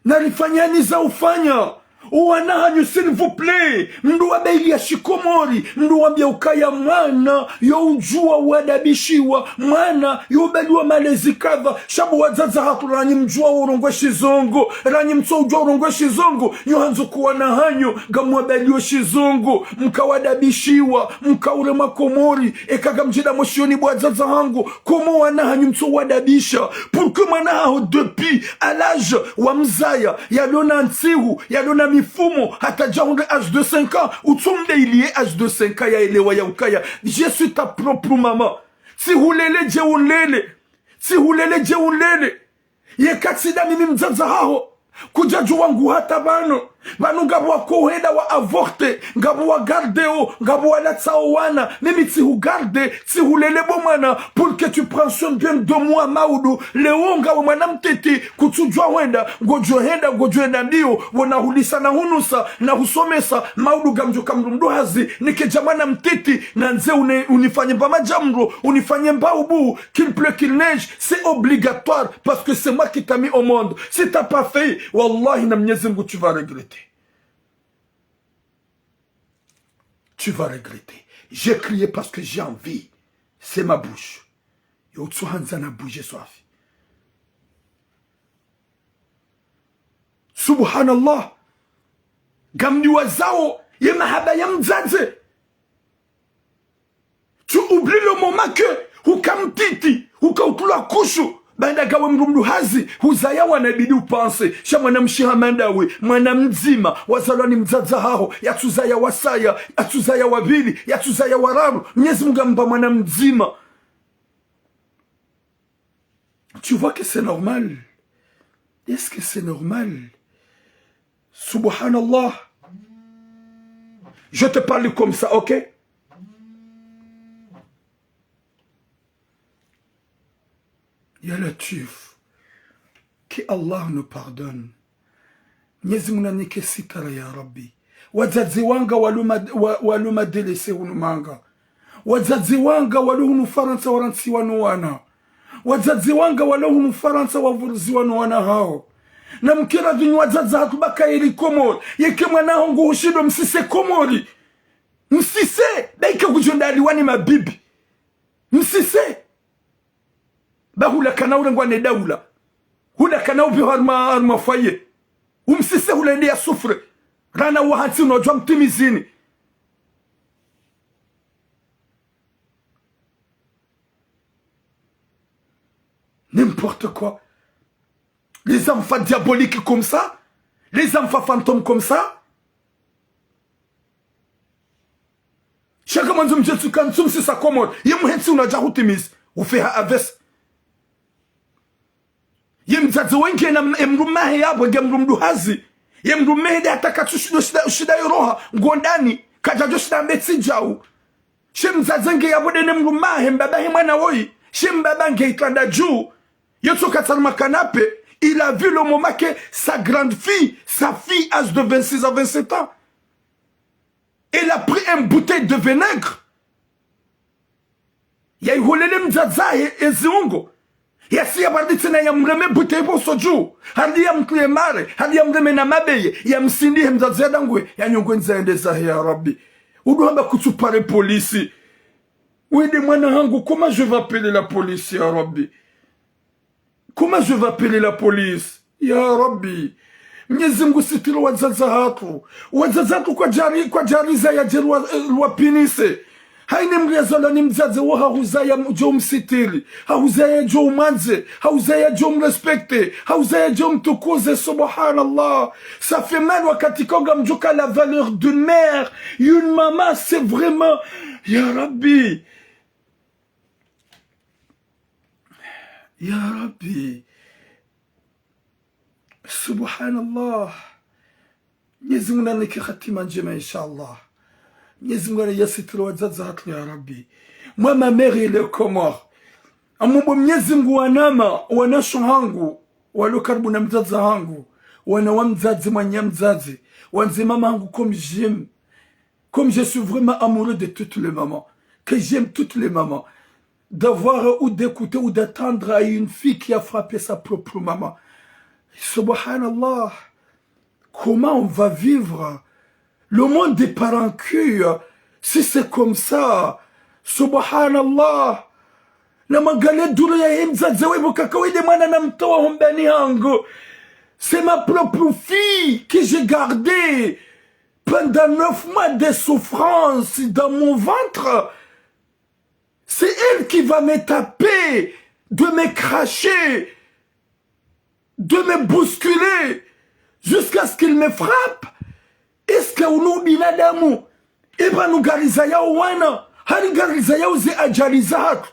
nalifanyani za ufanya. Owana hanyu, s'il vous plaît. Mndru wabeiliya shikomori, mndru wambia ukaya mwana yo udjuwa wadabishiwa, mwana yo ubaliwa malezi kadha. Sha bo wadzadze hatru, ranyi mdjuwa urongowa shizungu, ranyi mtso udjuwa urongowa shizungu, nyo handzo ko wana hanyu ngamwabaliyo shizungu, mkawadabishiwa, mkauremwa Komori, eka ngamdjida moshioni bo wadzadze hangu, comment wana hanyu mtso wadabisha? Pourquoi mwana haho depuis à l'âge wa mzaya, yalona ntsihu, yalona mifumo, hata djahundre âge de cinq ans, utso mbeiliye âge de cinq ans yaelewa ya ukaya, je suis ta propre maman. Tsihulele dje unlele. Tsihulele dje unlele. Yeka tsi nda mimi mdzadze haho, kudjadjuwa ngu hata pvanu. Pvanu ngapvo wakohenda wa avorter, ngapvo wa garder o, ngapvo walatsao wana. Mimi tsihu garder, tsihulele bo mwana, pour que tu prennes soin bien de moi, Maudu. Leo ngawe mwana mtiti, kutsudjuwa hwenda, ngodjo henda, ngodjo henda mbio, wona hulisa na hunusa, na husomesa, Maudu ngamdjo ka mdru mdru hazi, nikedja mwana mtiti, nandze une-, unifanye mba madjamro, unifanye mba ubu, qu'il pleut, qu'il neige, c'est obligatoire parce que c'est moi qui t'a mis au monde. Si t'as pas fait, wallahi na Mnyezi Mngu, tu vas regretter. Tu vas regretter. J'ai crié parce que j'ai envie. C'est ma bouche. Yo utsuhandza na bouche swafi. Subhanallah. Ngamdiwazao ye mahaba ya mdzadze. Tu oublies le moment que huka mtiti, huka utulwa couche, baanda ngawe mdru mdru hazi, huzaya wana ibidi upanse. Sha mwana mshe hama ndawe, mwana mdzima, wazalwa ni mdzadze haho, yatsuzaya wasaya, yatsuzaya wavili, yatsuzaya wararu. Mnyezi Mngu hamba mwana mdzima. Tu vois que c'est normal? Est-ce que c'est normal? Subhanallah. Je te parle comme ça, ok? Ya Latwif. Que Allah nous pardonne. Mnyezi Mngu nanike sitara ya Rabbi. Wadzadze wanga waluma, wa, waluma délaissé hunu manga. Wadzadze wanga walo hunu Farantsa warantsiwa no wana. Wadzadze wanga walo hunu Farantsa wavuriziwa no wana hawo. Na mkira dhinyu wadzadze hatru baka eri Komori. Yeke mwana hangu hushindo msise Komori. Msise, daika kudjo ndaliwa ni mabibi. Msise. Ba hula kana urengwa ne daula. Hula kana upvi harumwa, harumwa foyer. Umsise hula ende ya souffre. Rana wa hantsi unodjwa mtimizini. N'importe quoi. Les enfants diaboliques comme ça. Les enfants fantômes comme ça. Shaka mwandzo mdjetsu kantsu msisa Komori. Ye muhentsi unadja hutimizi. Ufeha avesi. Ye mdzadze wenge na m-, ye mdru mahe yapvo, nge mdru mdru hazi. Ye mdru mehe nde hata katsu shindo shinda, shinda yoroha. Ngondani. Kadjadjo shinda mbetsi djau. She mdzadze nge yapvo de ne mdrume wahe, mbaba he mwana woyi. She mbaba nge itranda dju. Yotsoka tsaruma canapé. Il a vu le moment que sa grande fille, sa fille âgée de vingt-six à vingt-sept ans, elle a pris une bouteille de vinaigre. Yayiholele mdzadze wahe eziungo. Yasiya pvarditsi na yamreme bouteille pvo sodju. Harudi yamtruye mare, harudi yamreme na mabeye, yamsindihe mdzadze yadangwe, yanyongwe ndzia yende zahe ya Rabbi. Udu hamba kutsupare polisi. Wende mwana hangu, comment je vais appeler la police, ya Rabbi? Comment je vais appeler la police? Ya Rabbi. Mnyezi Mngu sitiri wadzadze hatru. Wadzadze hatru kwadjari, kwadjari zaya dje lwa, eh, lwapinise. Haina mdru yazalwa ni mdzadze wo hahuzaya djo umsitiri. Hahuzaya djo umwandze. Hahuzaya djo umrespecte. Hahuzaya djo umtukuze. Subhanallah. Ça fait mal wakati ka ngamdjuwa la valeur d'une mère. Une maman, c'est vraiment, ya Rabbi. Ya Rabbi. Subhanallah. Mnyezi Mngu nanike hatima ndjema, inshallah. Mnyezi Mngu nayasitiri wadzadze hatru, ya Rabbi. Moi, ma mère, elle est Comore. Amumbo Mnyezi Mngu wanama, wanasho hangu, walo karibu na mdzadze hangu, wana wa mdzadze, mwananya mdzadze, wandze mama hangu comme j'aime. Comme je suis vraiment amoureux de toutes les mamans, que j'aime toutes les mamans, d'avoir ou d'écouter ou d'attendre à une fille qui a frappé sa propre maman. Subhanallah, comment on va vivre? Le monde est par en cul, si c'est comme ça. Subhanallah. Na mangale duro ya ye mdzadze we bo kaka we de mwana namtowa hombeni hangu. C'est ma propre fille que j'ai gardée pendant neuf mois de souffrance dans mon ventre. C'est elle qui va me taper, de me cracher, de me bousculer jusqu'à ce qu'il me frappe. Est-ce que unu binadamu, eba nu ngarizayao wana, hari ngarizayao ze ajali zahatru?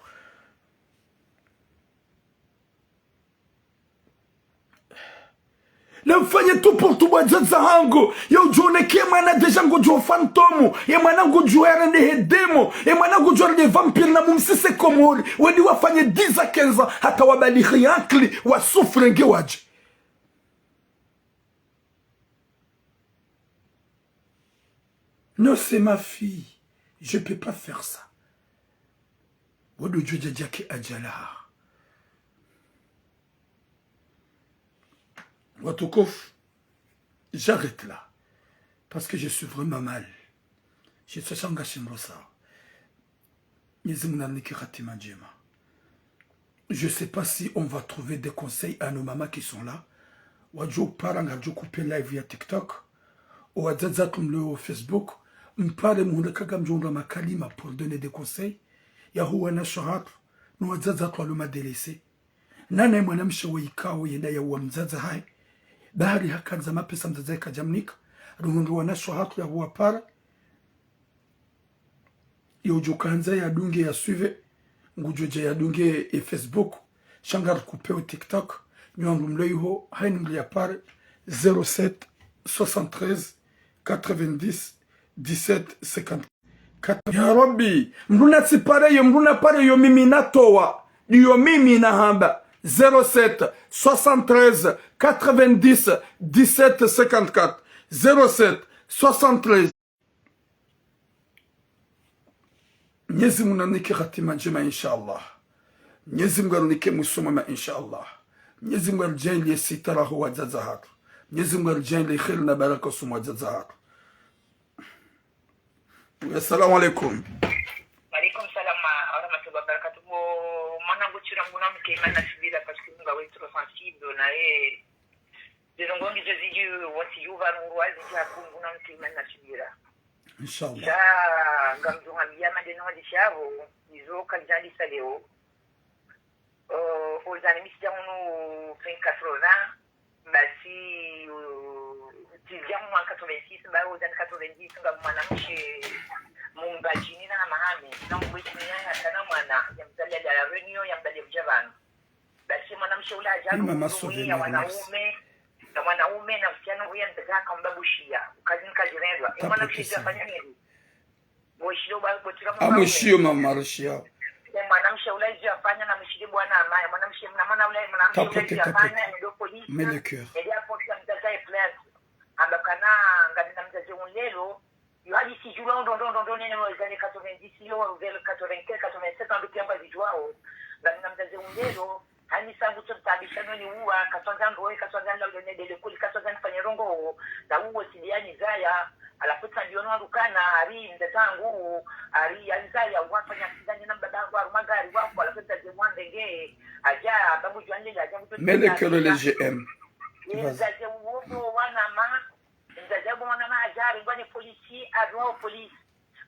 Namfanye tout pour tout bo wadzadze hangu. Yo udjo oneke mwana déjà ngudjo fantôme. Ye mwana ngudjo yarende he démon. Ye mwana ngudjo yarende vampire na mumsise Komori. Wende wafanye dix à quinze ans hata wabalighi akili, wasouffre nge wadje. Non, c'est ma fille. Je peux pas faire ça. Wado djodja djake ajalaha. Watukufu, j'arrête là. Parce que je suis vraiment mal. Je suis shanga shimrosa. Mnyezi Mngu nanike hatima ndjema. Je sais pas si on va trouver des conseils à nos mamans qui sont là. Wadjo para ngadjo couper live ya TikTok. O wadzadze hatru mlio Facebook. Mpare muhundre ka ngamdjo undra makalima pour donner des conseils. Ya huwa na shahat. No wadzadze hatru walo madélaissés. Nana ye mwanamshe wo ikao yenda ya uwa mdzadze hahe. Bahari hakandza mapesa mdzadze hahe kadjamnika. Ruhundru wanasho hatru ya huwa para. Yo udjo kandza ya dunge ya suivre. Ngudjo dja ya dunge e Facebook. Shanga rikupe o TikTok. Nyo wandru mlo iho. Haini mlo ya pare. Zéro sept, soixante-treize, quatre-vingt-dix, dix-sept, cinquante. Ya Rabbi, mdru natsipare yo, mdru napare yo mimi natowa. Ndiyo mimi nahamba. Zéro sept, soixante-treize, quatre-vingt-dix, dix-sept, cinquante-quatre. Zéro sept, soixante-treize. Mnyezi Mngu nanike hatima ndjema, inshallah. Mnyezi Mngu arinike mwiso mwema, inshallah. Mnyezi Mngu aridjaanliye sitara ho wadzadze hatru. Mnyezi Mngu aridjaanliye kheri na baraka usoni mwa wadzadze hatru. Assalamu alaikum. Wa alaikum salam wa rahmatullahi wa barakatuh. Bo mwanangu, tsira nguna mke imana sibila parce que ngawe trop sensible naye. Zilongo ngizo zidji wasi yuva nuru wazidji haku nguna mke imana sibila. Inshallah. Sha ngamdjo hambia madeno wandishavo, izo kandjandisa leo. Euh, aux années, mi tsidja hunu fin quatre-vingts, basi, euh, tsidja hunu en quatre-vingt-six, ba aux années quatre-vingt-dix, nga mwanamshe Mumbadjini na Hamahame, na Mumbadjini ya kana mwana, ya mzali ya La Réunion, ya mbali ya mdja pvanu. Basi mwanamshe ula hadja hunu ya wanaume, ya wanaume, na msichana uya mtaka kamba bushiya, kazi nkazirendwa. Mwanamshe djafanya nini? Bo ishilo ba, bo tira mwa. Amwishiyo mama Rushiya. E mwanamshe ula izi afanya na mwishile bwana amaya. Mwanamshe, mna mwana ula, mwanamshe ula izi afanya, ndio polisi. Mais le cœur. Ndio polisi amtsaha e plainte. Amba kana ngamina mdzadze ulelo. Yo hadisi djula ndo, ndo, ndo, ndo, nene no zane quatre-vingt-dix, yo, vers quatre-vingt-quinze, quatre-vingt-sept, ndo kiamba zidjuwao. Ngamina mdzadze ulelo. Hani sangu tso tabisha no ni uwa, katsandza ndoe, katsandza nla ule ne dele kuli, katsandza nifanye ndrongoo, na uwo sidi yanizaya, halafu tsambiyo no wandru kana, hari mdzadze wangu, hari yanizaya, wafanya accident na mbaba wangu, harumwa gari wafu, halafu mdzadze wandenge, hadja, babu djuwa nile, hadja mtu. Mais le cœur, le G M. Vas-y. Mdzadze uwo ndo wana ma, mdzadze uwo wana ma hadja, hari ngwa ni polisi, hari wa polisi.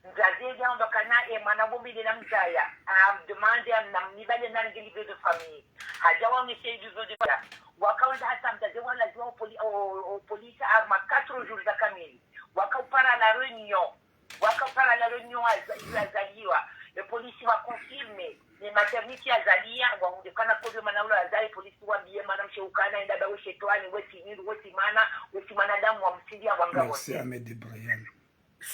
Mdzadze yamba kana e mwana bo mi nde namzaya, amdemande, amna mnibale na livret de famille. Hadja waonese livret de famille. Wakaonda hata mdzadze walaziwa o poli-, o, o polisi harumwa quatre jours za kamili. Wakaupara la réunion. Wakaupara la réunion aza-, azaliwa. E polisi wa confirme. Ne maternité azaliya, wahundre kana kodwe mwana ula azaye, polisi wambiye mwanamshe ukana, enda bawe shetwani, wetsi nyindu, wetsi mwana, wetsi mwanadamu wa msindia wa ngawoni. Merci, Ahmed Ibrahim.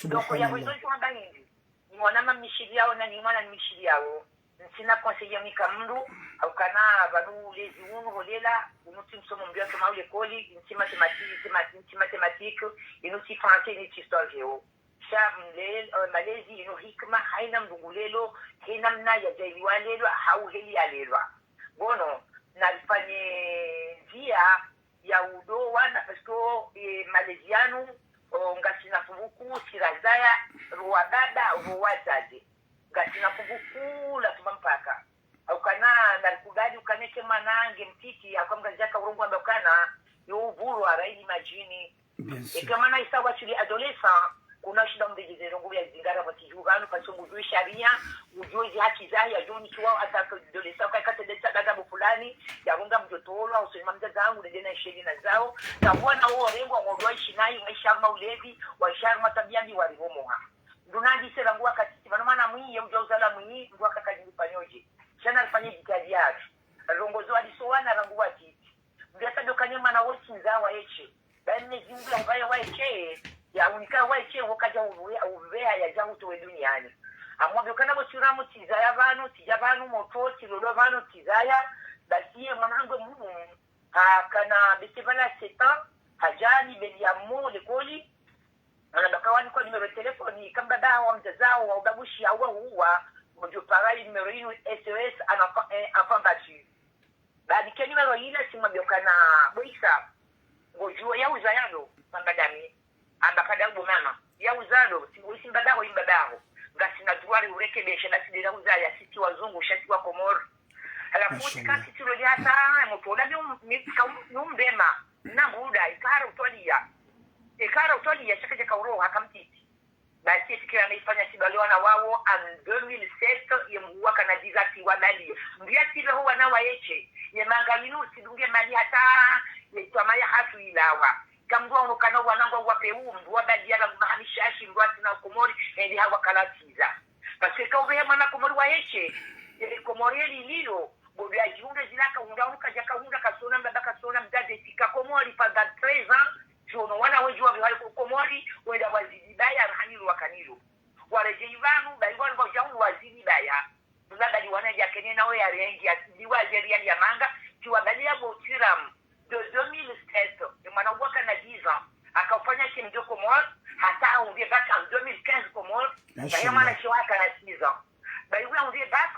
Donc, ya Subhanallah. Raison tu hamba hindri. Ni mwana mamishiliyao na ni mwana nimishiliyao. Ntsina conseiller mika mndru, haukana pvanu ulezi unu holela, unu tsi msomo mbi asoma lekoli, ntsi mathématique, ntsi ma-, ntsi mathématique, inu tsi français, inu tsi histoire géo. Sha mle-, eh, malezi inu hikima, haina mndru ngulelo, haina mna yadjailiwa lelwa, hau heli yalelwa. Bon, nalifanye ndzia, ya udo wana, parce que, eh, malezi yanu, o, ngasina fumbuku, sirazaya, ro wababa, ro wadzadze. Ngasina fumbuku la tuma mpaka. Haukana, nalikubali ukana eka mwana nge mtiti, hauka mdzadze aka urongoa amba ukana, yo uvulwa, raili madjini. Bien sûr. Eka mwana isa watsuli adolescent, kuna shinda mdegeze ndrongoo ya zingara pvatsi djuu pvanu, pvatsi ngudjuwe sharia, udjuwe zi haki zahe, yadjuwe nikiwa hata adolescent, kwa ikatendesa dada bo fulani, yaronga mdjotolwa, usoni mwa mdzadze wangu, nende na isheli na zao, na wana wo warengwa, ngudjuwa ishi nayi, maisha harumwa ulevi, waisha harumwa tabia mbi, warihomoha. Nduna ndise rangu wakati, pvanu mwana mwi, ye udja uzala mwi, mndru akakadjiri panyoje. Sha nalifanye jitihadi yatru. Rongozo wadiso wana rangu watiti. Mbi ata dokanye mwana wotsindza wa eshe. Bayi Mwenyezi Mungu ya ubaye wa eshe, ya unika wa eshe, wo kadja uwe-, uveha yadja utowe duniani. Amwambio kana bo tsiramu tsizaya pvanu, tsidja pvanu motro, tsilolo pvanu, tsizaya, basi ye mwana hangu mumu, hakana bese pvala sept ans, hadja ni beli ya mo lekoli, ana baka wani kwa numéro téléphone, kamba ba wa mdzadze wao, wa ubabushi, awa huwa, modjo para numéro inu S O S, un enfant, un enfant battu. Baadi ke numéro yila tsimwambia ukana, bo Isa, ngodjuwa ya uzaya lo, mamba dami, amba kada bo mama, ya uzaya lo, tsi, usi mbaba ho, imbaba ho. Ngasina droit ri urekebeshe, na tsi nde ra uzaya, sisi wazungu, sha tsi wa Komori. Halafu, mashallah, tsi ka tsi tsi lo li hata, motro, la mi um-, mi, ka um-, mi umbema, na muda, ikara utwaliya. Ikara utwaliya, shaka jaka uroha, kamtiti. Basi efikira naifanya tsi bali wana wawo, en deux mille sept, ye mhuwa kana dix ans tsi wabali. Mbi atsileho wana wa eshe, ye manga inu tsidunge mali hata, ye twamaya hatru ilawa. Kamndru waono kana wana ngwa wape u, mndru wabali ya rangu mahamishashi, mndru atsina Komori, endi hawa kala tsiza. Parce que ka uvehe mwana Komori wa eshe, ye Komori ye lililo, bo bi adjihundra zila kahundra, unu kadja kahundra, kasona mbaba, kasona mdzadze, tsika Komori pendant treize ans, tsiono wana wendji wa vihali ko Komori, wenda wazidi baya, rahanilo wakanilo. Waredjeyi pvanu, bayi wanu wadja hunu wazidi baya. Mna bali wana djakene nawe ya rengi, ya sidi wa Algérie ya manga, tsi wabali ya bo tsiramu. De deux mille sept, ye mwana wakana dix ans, akaufanya C M deux Comores, hata ahundre bac en deux mille quinze Comores, na ye mwana, mashallah, shiwa hakana six ans. Bayi ula ahundre bac,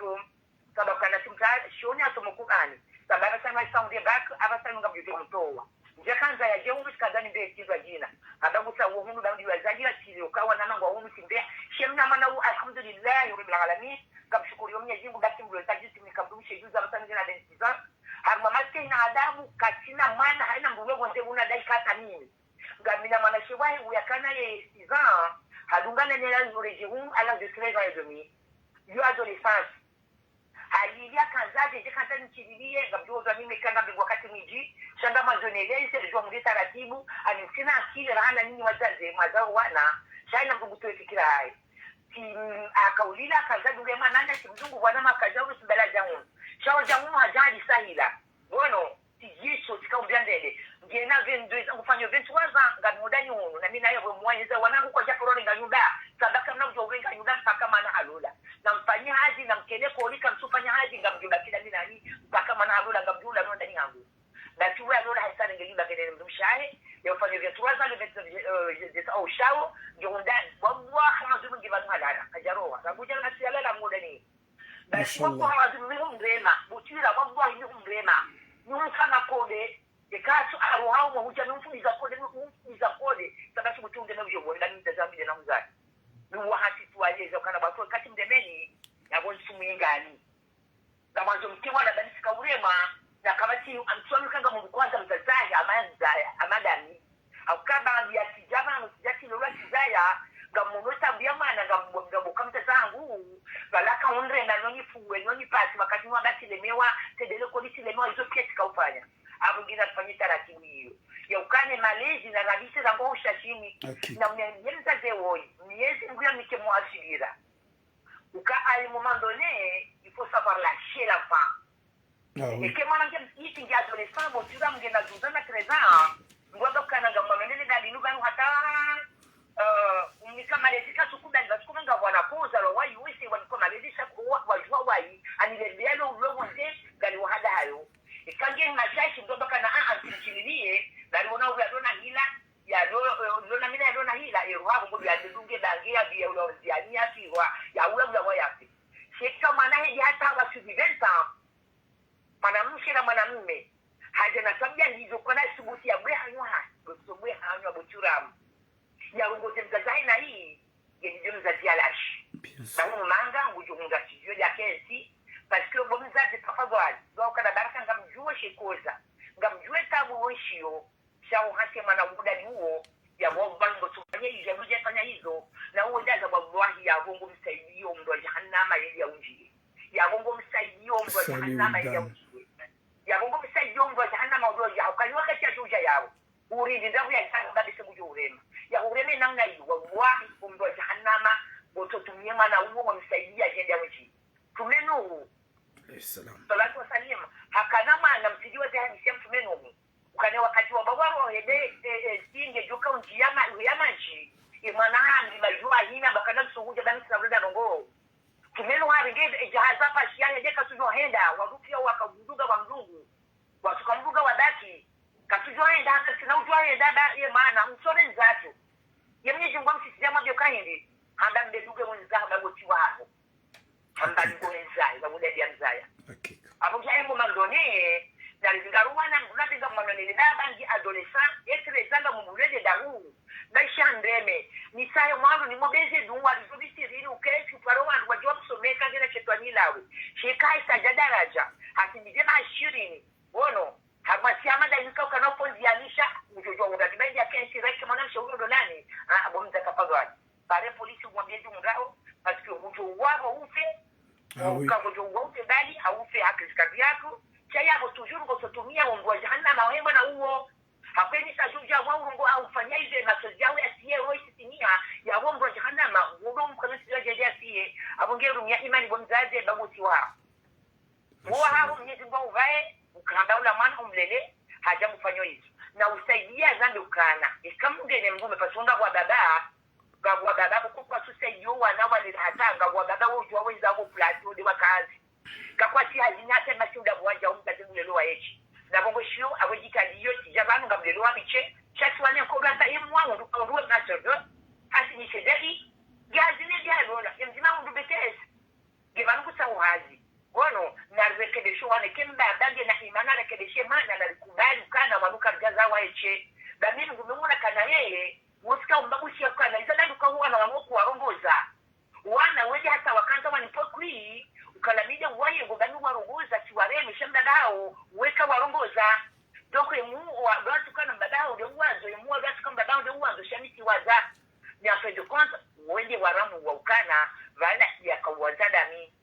kaba kana simta, shioni asomo Kurani. Kaba apvasa na isa ahundre bac, apvasa nunga mdjute mtowa. Ndje kandza yadje hunu tsikandza nimbe tindwa djina. Haba ngusa wo hunu bandi wazadjira tsile ukawa na mangwa hunu tsimbe. She mna mwana u, alhamdulillahi rabbil alamin. Kamshukuriyo Mwenyezi Mungu basi mbulo tadji tsimnika mdrumshe juzi apvasa nge na vingt-six ans. Harumwa maskini na adabu, katsina mwana, haina mbulo wonde una dai kata mimi. Ngamina mwana she wahe uya kana ye six ans, hadungana ne la yure je hunu à l'âge de treize ans et demi. Yo adolescence. Halili akandza dje, dje kandza nitsililiye, ngamdjo zwa mimi kanga mbingu wakati mwindji, sha ngamwandzo neleze, djwa muli taratibu, ani mtsina akili, rahana nyinyi wadzadze, mwazao wana, sha ina mzungu tuwe fikira hayi. Tsi, mm, akaulila, akandza dunge mwana nda, tsi mzungu wana makadja, unu tsi mbala dja hunu. Sha wadja hunu hadja hadi sahila. Bon, tsi djisho, tsika umbia ndele. Ngena vingt-deux ans, ngufanyo vingt-trois ans, ngami mudani hunu, na mi naye we mwa yeza, wana ngu kwadja porore nga nyumba, sabaka mna kudjo urenga nyumba, shahe, ya ufanya vingt-trois ans, le vingt-neuf, euh, je, je, au shao, ndio undani, wallahi, mazulu ngi pvanu halala, kadjaroha, kabuja na siyala la muda ni. Basi, mashallah, wallahi, mazulu mi humrema, butira, wallahi, mi humrema, mi humfanya kode, eka su aroha umo huja, mi humfumiza kode, mi humfumiza kode, saba su butunge na ujo, wala mi mtazami de na mzali. Mi wahasi tu aleza, ukana batu, kati mdemeni, ya bon sumu yengani. Ngamwandzo mke wana bani sika urema, na kama ti amtswami kanga mundu kwanza mzazahe, ama nzaya, ama dami. Au kaba ya kijama, no kijati lola kizaya, ngamono tabu ya mwana, ngam-, ngaboka mtazangu, balaka undre na noni fuwe, noni pasi, wakati nwa basi lemewa, tedele koli si lemewa, izo pia sika ufanya. Abu ngina fanye taratibu iyo. Ya ukane malezi na rabise zango ushashini. Okay. Na mwe-, mwe mzaze woyi, miezi nguya mike mwashilira. Uka à un moment donné, il faut savoir lâcher l'enfant. Ah oui. Eke mwana nge, iti nge adolescent, bo tura mge na douze ans na treize ans, ngwamba kana ngamwamenele dali nu pvanu hata, euh, umnika malezi ka suku dali, basi kuma ngapvo wana koza lo wayi, wese wani ko malezi sha ko wa, wajua wayi, ani lembea lo, lo wonde, dali wahada hayo. Eka nge mashashi ngwamba kana, ah, ah, nsimchililie, dali wona uya dona hila, ya lo, eh, lona mina ya lona hila, eh, ruha bongo ya dunge dange ya biya ula ziani ya fiwa, ya ula ula wa ya fi. Sheka mwana hedi hata wa subi vingt ans. Mwanamshe na mwanamme. Haja na tabia hizo kwa na subuti ya bwe hanywa ha, bwe so bwe hanywa bo turamu. Ya ungoze mzazahe na hii, ye ndio mzazi ya lashi. Bien sûr. Na huu manga, ngujo hunga studio ya kesi, parce que bo mzazi papa gwali, ndo ukana baraka ngamjue shekoza, ngamjue tabu wenshiyo, sha uhasi mwana udali uwo, ya wawo bango tufanye izo, ya muje fanya izo, na uwo ndaza wallahi ya bongo msaidiyo mndru wa jahannama yeli ya unjiye. Ya bongo msaidiyo mndru wa jahannama yeli ya unjiye. Ya bongo msaidiyo mndru wa jahannama uwo ya ukani wakati ya tuja yawo. Urindi ndavu ya jahannama babise kujo urema. Ya ureme namna iyo, wallahi, mndru wa jahannama, woto tumie mwana uwo wa msaidiya jende ya unjiye. Tume Nuhu. Alayhi salam. Salatu wa salim. Hakana mwana msidi wa zehani siya mtume Nuhu. Ukane wakati wa bawa rohe de, e, e, singe joka unji ya ma-, ya manji. E mwana hambi majua hina bakana msuhuja bani kisabula da nongo. Tume Nuhu haringe, e, jahaza pashi ya hende kasujo henda. Warukia wakaguduga wa mlungu. Wasuka mbuga wabaki. Kasujo henda, hata sina ujo henda ba, ye mwana, msore nzacho. Ye mnye jingwa msisi ya mabio kahindi. Handa mbe duge mwenza haba wotiwa hapo. Hamba niko mzaya, ba muda dia mzaya. Hakika. Apo kia embo mandone, na lingaruwa na mguna tenga mwanone le daba ngi adolescent, etre zanga mubulele dahu. Baisha ndeme, ni sayo mwandu ni mobeze dunwa, lizo bisirini, ukesi, uparo wandu, wajua msomeka, ngena shetwani lawe. Sheka isa ja daraja, hati nije mashirini. Wono, hamwa siyama da yika ukana uponzi ya nisha, ujojua unda dibaindi ya kenshi, raike mwanamshe uyo ndo nani, ah, abo mza kapagwani. Pare polisi umwambie juu mrao, parce que ujo uwa ufe, ah, oui, uka ujo uwa ufe bali, haufe haki zikazi yako. Cha yabo toujours ngo sotumia umbu wa jahannama wema na uwo. Hapeni sa juja wa urongo au fanya ize masozi yawe asiye roho isisinia, ya wo mbu wa jahannama, uwo mkono siwa jende asiye, abo nge rumia imani bo mzaze, babu siwa. Uwo haho Mwenyezi Mungu uvae, ukahamba ula mwana umlele, haja mufanyo izo. Na usaidia zambe ukana. Eka mungene mbume pasonga kwa baba, ngapvo wa baba kuko kwa susaidio wana wale hata, ngapvo wa baba wo jua wenza wo plati, ode wakazi. Kakwati hazi nyate masi unda buwanja umkaze mulelo wa echi. Na bongo shiyo, awe jikali iyo, tija pvanu nga mulelo wa miche, shati wane nkoga ta imwa, undu, undu wa masodo, hasi nishe dedi, gazi ne dialola, ye mzima undu B T S. Nge pvanu kutsaho hazi. Wono, na rekebesho wane kemba, bange na imana rekebeshe mana na rikubali ukana wanu karujaza wa eche. Ba mi Mungu memuna kana yeye, wosika umbabushi ya ukana, iza dadu kahu wana wanu kuwarongoza. Wana wende hata wakanta wani pokwi, ukalamide waye ngo bani warongoza, si wareme, sha mbaba hao, weka warongoza. Donc, emu, wa, watu kana mbaba hao, de uwazo, emu, wa, watu kana mbaba hao, de uwazo, sha mi si waza. Mais en fin de compte, wende waramu wa ukana, pvala ya kawaza dami.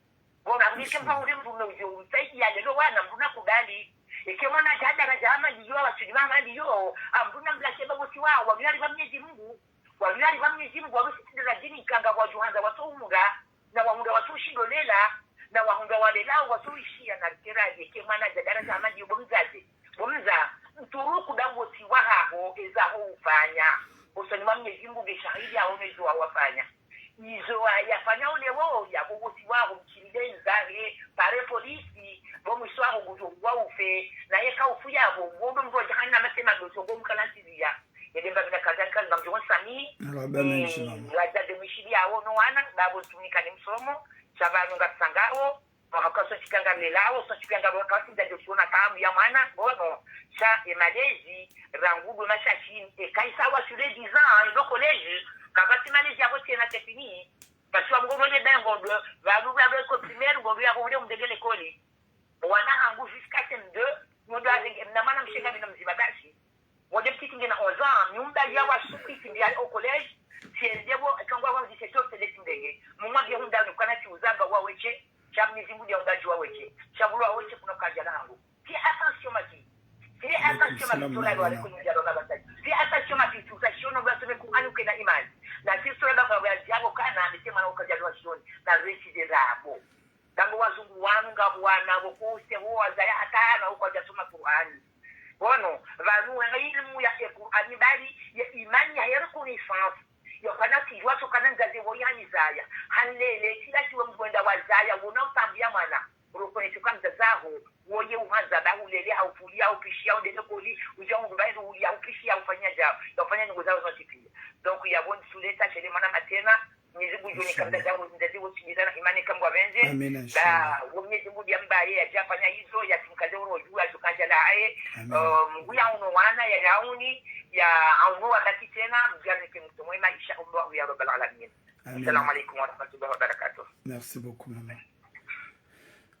Bona, mnike mpa ule mbume ujo, msaidi ya lelo wana, mbuna kubali. Eke mwana jada na jama ndiyo, wasudi mama ndiyo, ambuna mla sheba wosi wa, wa miyari wa Mwenyezi Mungu, wa miyari wa Mwenyezi Mungu, wa msitinde na dini kanga wa juhanza, wa so umura, na wa mura wa so shidolela, na wa mura wa lela, wa so ishia na rikera, eke mwana jada na jama ndiyo, bo mzaze. Bo mza, nturuku da wosi wa haho, eza ho ufanya. Osoni mwa Mwenyezi Mungu nge shahidi aone izo wa wafanya. Izo wa yafanya ule wo, ya bo wosi wa ho mchinde nzahe, pare polisi, bo mwiso wa ho ngujo wa ufe, na yeka ufu ya ho, ngondo mbo jahannama sema doso, bo mkana Iya. Yele mba mina kaza nkali, ngamdjo nsamihi. Marahaba menji, mama. Wadja de mwishiliyawo no wana, babo tumika ni msomo, sha pvanu ngasangao, wakati sontsi pia ngamlelawo, sontsi pia ngapvo wakati ndadjo shiona taabu ya mwana, ngono, sha e malezi, rangu ndo mashashini, e kaisa wa sur les dix ans, e ndo collège, kapvatsi malezi yapvo tsena c'est fini. Parce que wa mngo mwene bengo ndo, pvanu pvwa ndo école primaire, ngo ndo ya konde mdegele koli. Wana hangu jusqu'à C M deux, ngo ndo arenge, mna mwana mshe ngami na mdzima basi. Wode mtiti ngena onze ans, nyumba ya wa suku itsi mbi ya au collège, tiende bo, kangwa wa dix-sept heures, tende tindenge. Mumwa bia hunda nukana ti uzamba wa weche, sha mnizimbu dia hunda jua weche. Sha bulu wa weche kuna kaja na hangu. Fais attention, ma fille. Fais attention, ma fille, sur la loi, les communes dialogue avec ça. Fais attention, ma fille, sur ça, si on doit se mettre pour annuler la image. La fille sur la loi, dialogue, kana, mais c'est moi, on dialogue, la réussite de la bo. Ndangu wazungu wanu ngapvo wana pvo kuse wo wazaya hata na ukwadja soma Kur'ani. Bono, pvanu ilmu ya e Kur'ani bali, ya imani ya, ya reconnaissance. Ya kana tijua so kana mdzadze wo ya nizaya. Hanlele, tila tiwe mdru wenda wazaya, wona utaabu ya mwana. Reconnaître ka mdzadze waho, woye uhandza ba hulele, haufulia, haupishiya, hudele koli, udja ungu ba izo hulia, haupishiya, haufanya djao, haufanya ndrongo zaho zontsi pia. Donc, ya bon suleta, shele mwana matena, Mwenyezi Mungu djoni kabla djao, mdzadze wo timiza na imani kangwa pvendze. Amina, inshallah. Ba, wo Mwenyezi Mungu dia mbaye, yadja fanya izo, ya timkaze uro djuu, ya tukaja la aye. Amina. Eh, Mungu ya uno wana, ya yauni, ya auno wakati tena, mdjani ke mtu mwema, insha Allah, ya Rabbal Alamin. Amina. Assalamu alaikum wa rahmatullahi wa barakatuh. Merci beaucoup, maman.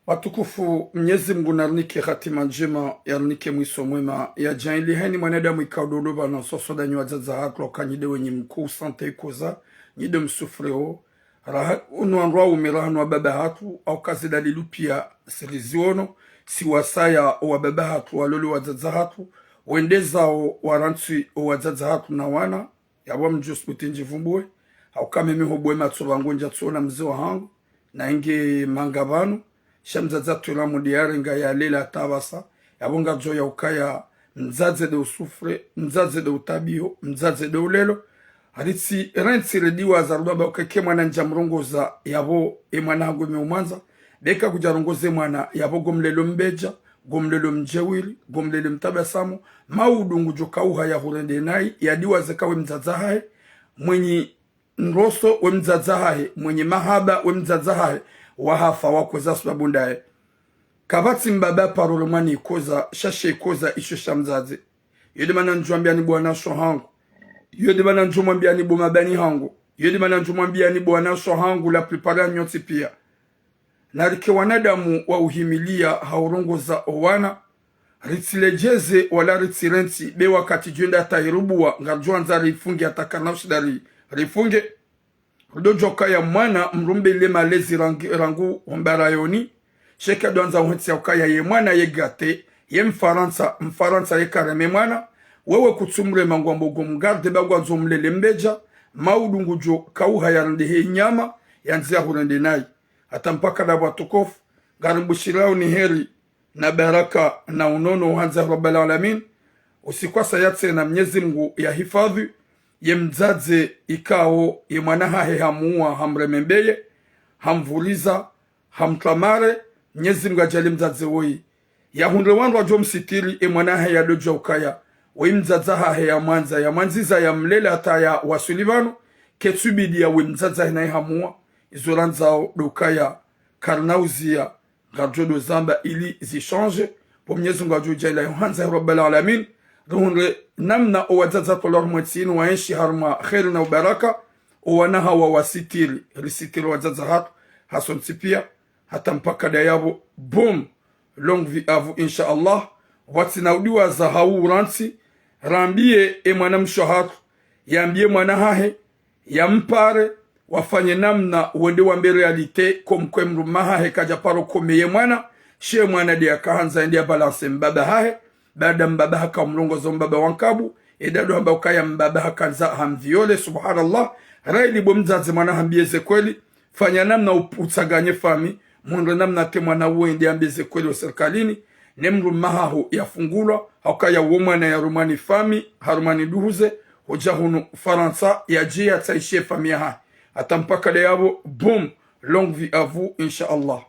Watukufu, Mwenyezi Mungu narinike hatima ndjema, yarinike mwiso mwema, yadjaanliheni mwanadamu ikao ndo pvanu soso nda nyi wadzadze hatru, ka nyi nde wenyi mkuu sante ikoza, nyi nde msufreo. Raha unu wandru waume, raha nu wababa hatru, au kazi dalilu pia sirizi ono, si wasaya o wababa hatru, walole wadzadze hatru, wendezao warantsi o wadzadze hatru na wana, yapvo mdjo subuti ndjivumbuwe, hauka mimi hobwe matso pvangu ndjatsuona mze wahangu, na inge manga pvanu, sha mdzadze hatru ela mudi yarenga yalela hata pvasa, yapvo ngadjo ya ukaya mdzadze nde usufre, mdzadze nde utabiho, mdzadze nde ulelo, haritsi rentsi rediwaza rudwamba ukeke mwana ndjamrongoza yapvo e mwana hangu mi umwandza, beka kudjarongoze mwana yapvo gomlelo mbedja, gomlelo mdjewiri, gomlelo mtabasamu, maudu ngudjo kauha ya hurende nayi, yadiwaze ka we mdzadze hahe, mwenyi nroso we mdzadze hahe, mwenye mahaba we mdzadze hahe, wahafa wakoza sababu ndaye. Kapvatsi mbaba parole mwana ikoza, sha she ikoza isho sha mdzadze. Yo nde mana ndjwambiani bo wanasho hangu. Yo nde mana ndjomwambiani bo mabani hangu. Yo nde mana ndjomwambiani bo wanasho hangu, la plupart ya nyontsi pia. Narike wanadamu wa uhimilia ha urongoza o wana, ritsiledjeze wala ritsirentsi, be wakati djwenda hata irubuwa, ngaridjwandza rifunge hata karina ushida ri, rifunge. Rudo djokaya mwana mrumbe ile malezi rangi, rangu hombarayoni, sheka dwandza uhentsi ya ukaya ye mwana ye gate, ye mfarantsa, mfarantsa ye kareme mwana, wewe kutsumrema ngwambo gomgarde ba ngwandzo mlele mbedja, maudu ngudjo kauha yarendehe nyama, yandzi ya hurende nayi. Hata mpaka dapvo watukufu, ngarimbushirao ni heri, na baraka, na unono, uhandza Rabbal Alamin. Usikwasa ya tsena Mnyezi Mungu ya hifadhwi, ye mdzadze ikao, ye mwana hahe hamuwa, hamreme mbeye, hamvuriza, hamtwamare, Mnyezi Mungu adjali mdzadze woyi. Yahundre wandru wadjo msitiri, e mwana hahe yadodjwa ukaya, woyi mdzadze hahe ya mwandza, ya mwandziza, ya mlela hata ya waswili pvanu, ketsubidi ya we mdzadze hahe naye hamuwa, izo randzao ndo ukaya, karina uziya, ngaridjo do zamba ili zi change, bo Mnyezi Mungu adjo djaaliya yo handza ya Rabbal Alamin, rihundre namna o wadzadze hatru walo harumwa ntsi inu waenshi harumwa kheri na ubaraka, o wana hawa wasitiri, risitiri wadzadze hatru, hasontsi pia, hata mpaka dayapvo, boum, longue vie à vous, insha Allah, watsina udiwaza hau urantsi, rambiye e mwanamshe hatru, yambiye mwana hahe, yampare, wafanye namna wende wambe réalité, comme quoi mdrume hahe kadja paro komeye mwana, she mwana nde yakahandza yende ya balance mbaba hahe, baada mbaba haka mlongozo mbaba wa nkabu, edado hamba ukaya mbaba hakandza hamviole, subhanallah, raili bo mdzadze mwana hambiye ze kweli, fanya namna up-, utsanganye fami, mwendre namna te mwana wende yambe ze kweli o serikalini, ne mdrume haho yafungulwa, haukaya wo mwana yarumwa ni fami, harumwa ni nduhuze, hodja hunu Farantsa, yadje yatsaishe fami yahahe. Hata mpaka dayapvo, boum, longue vie à vous, insha Allah.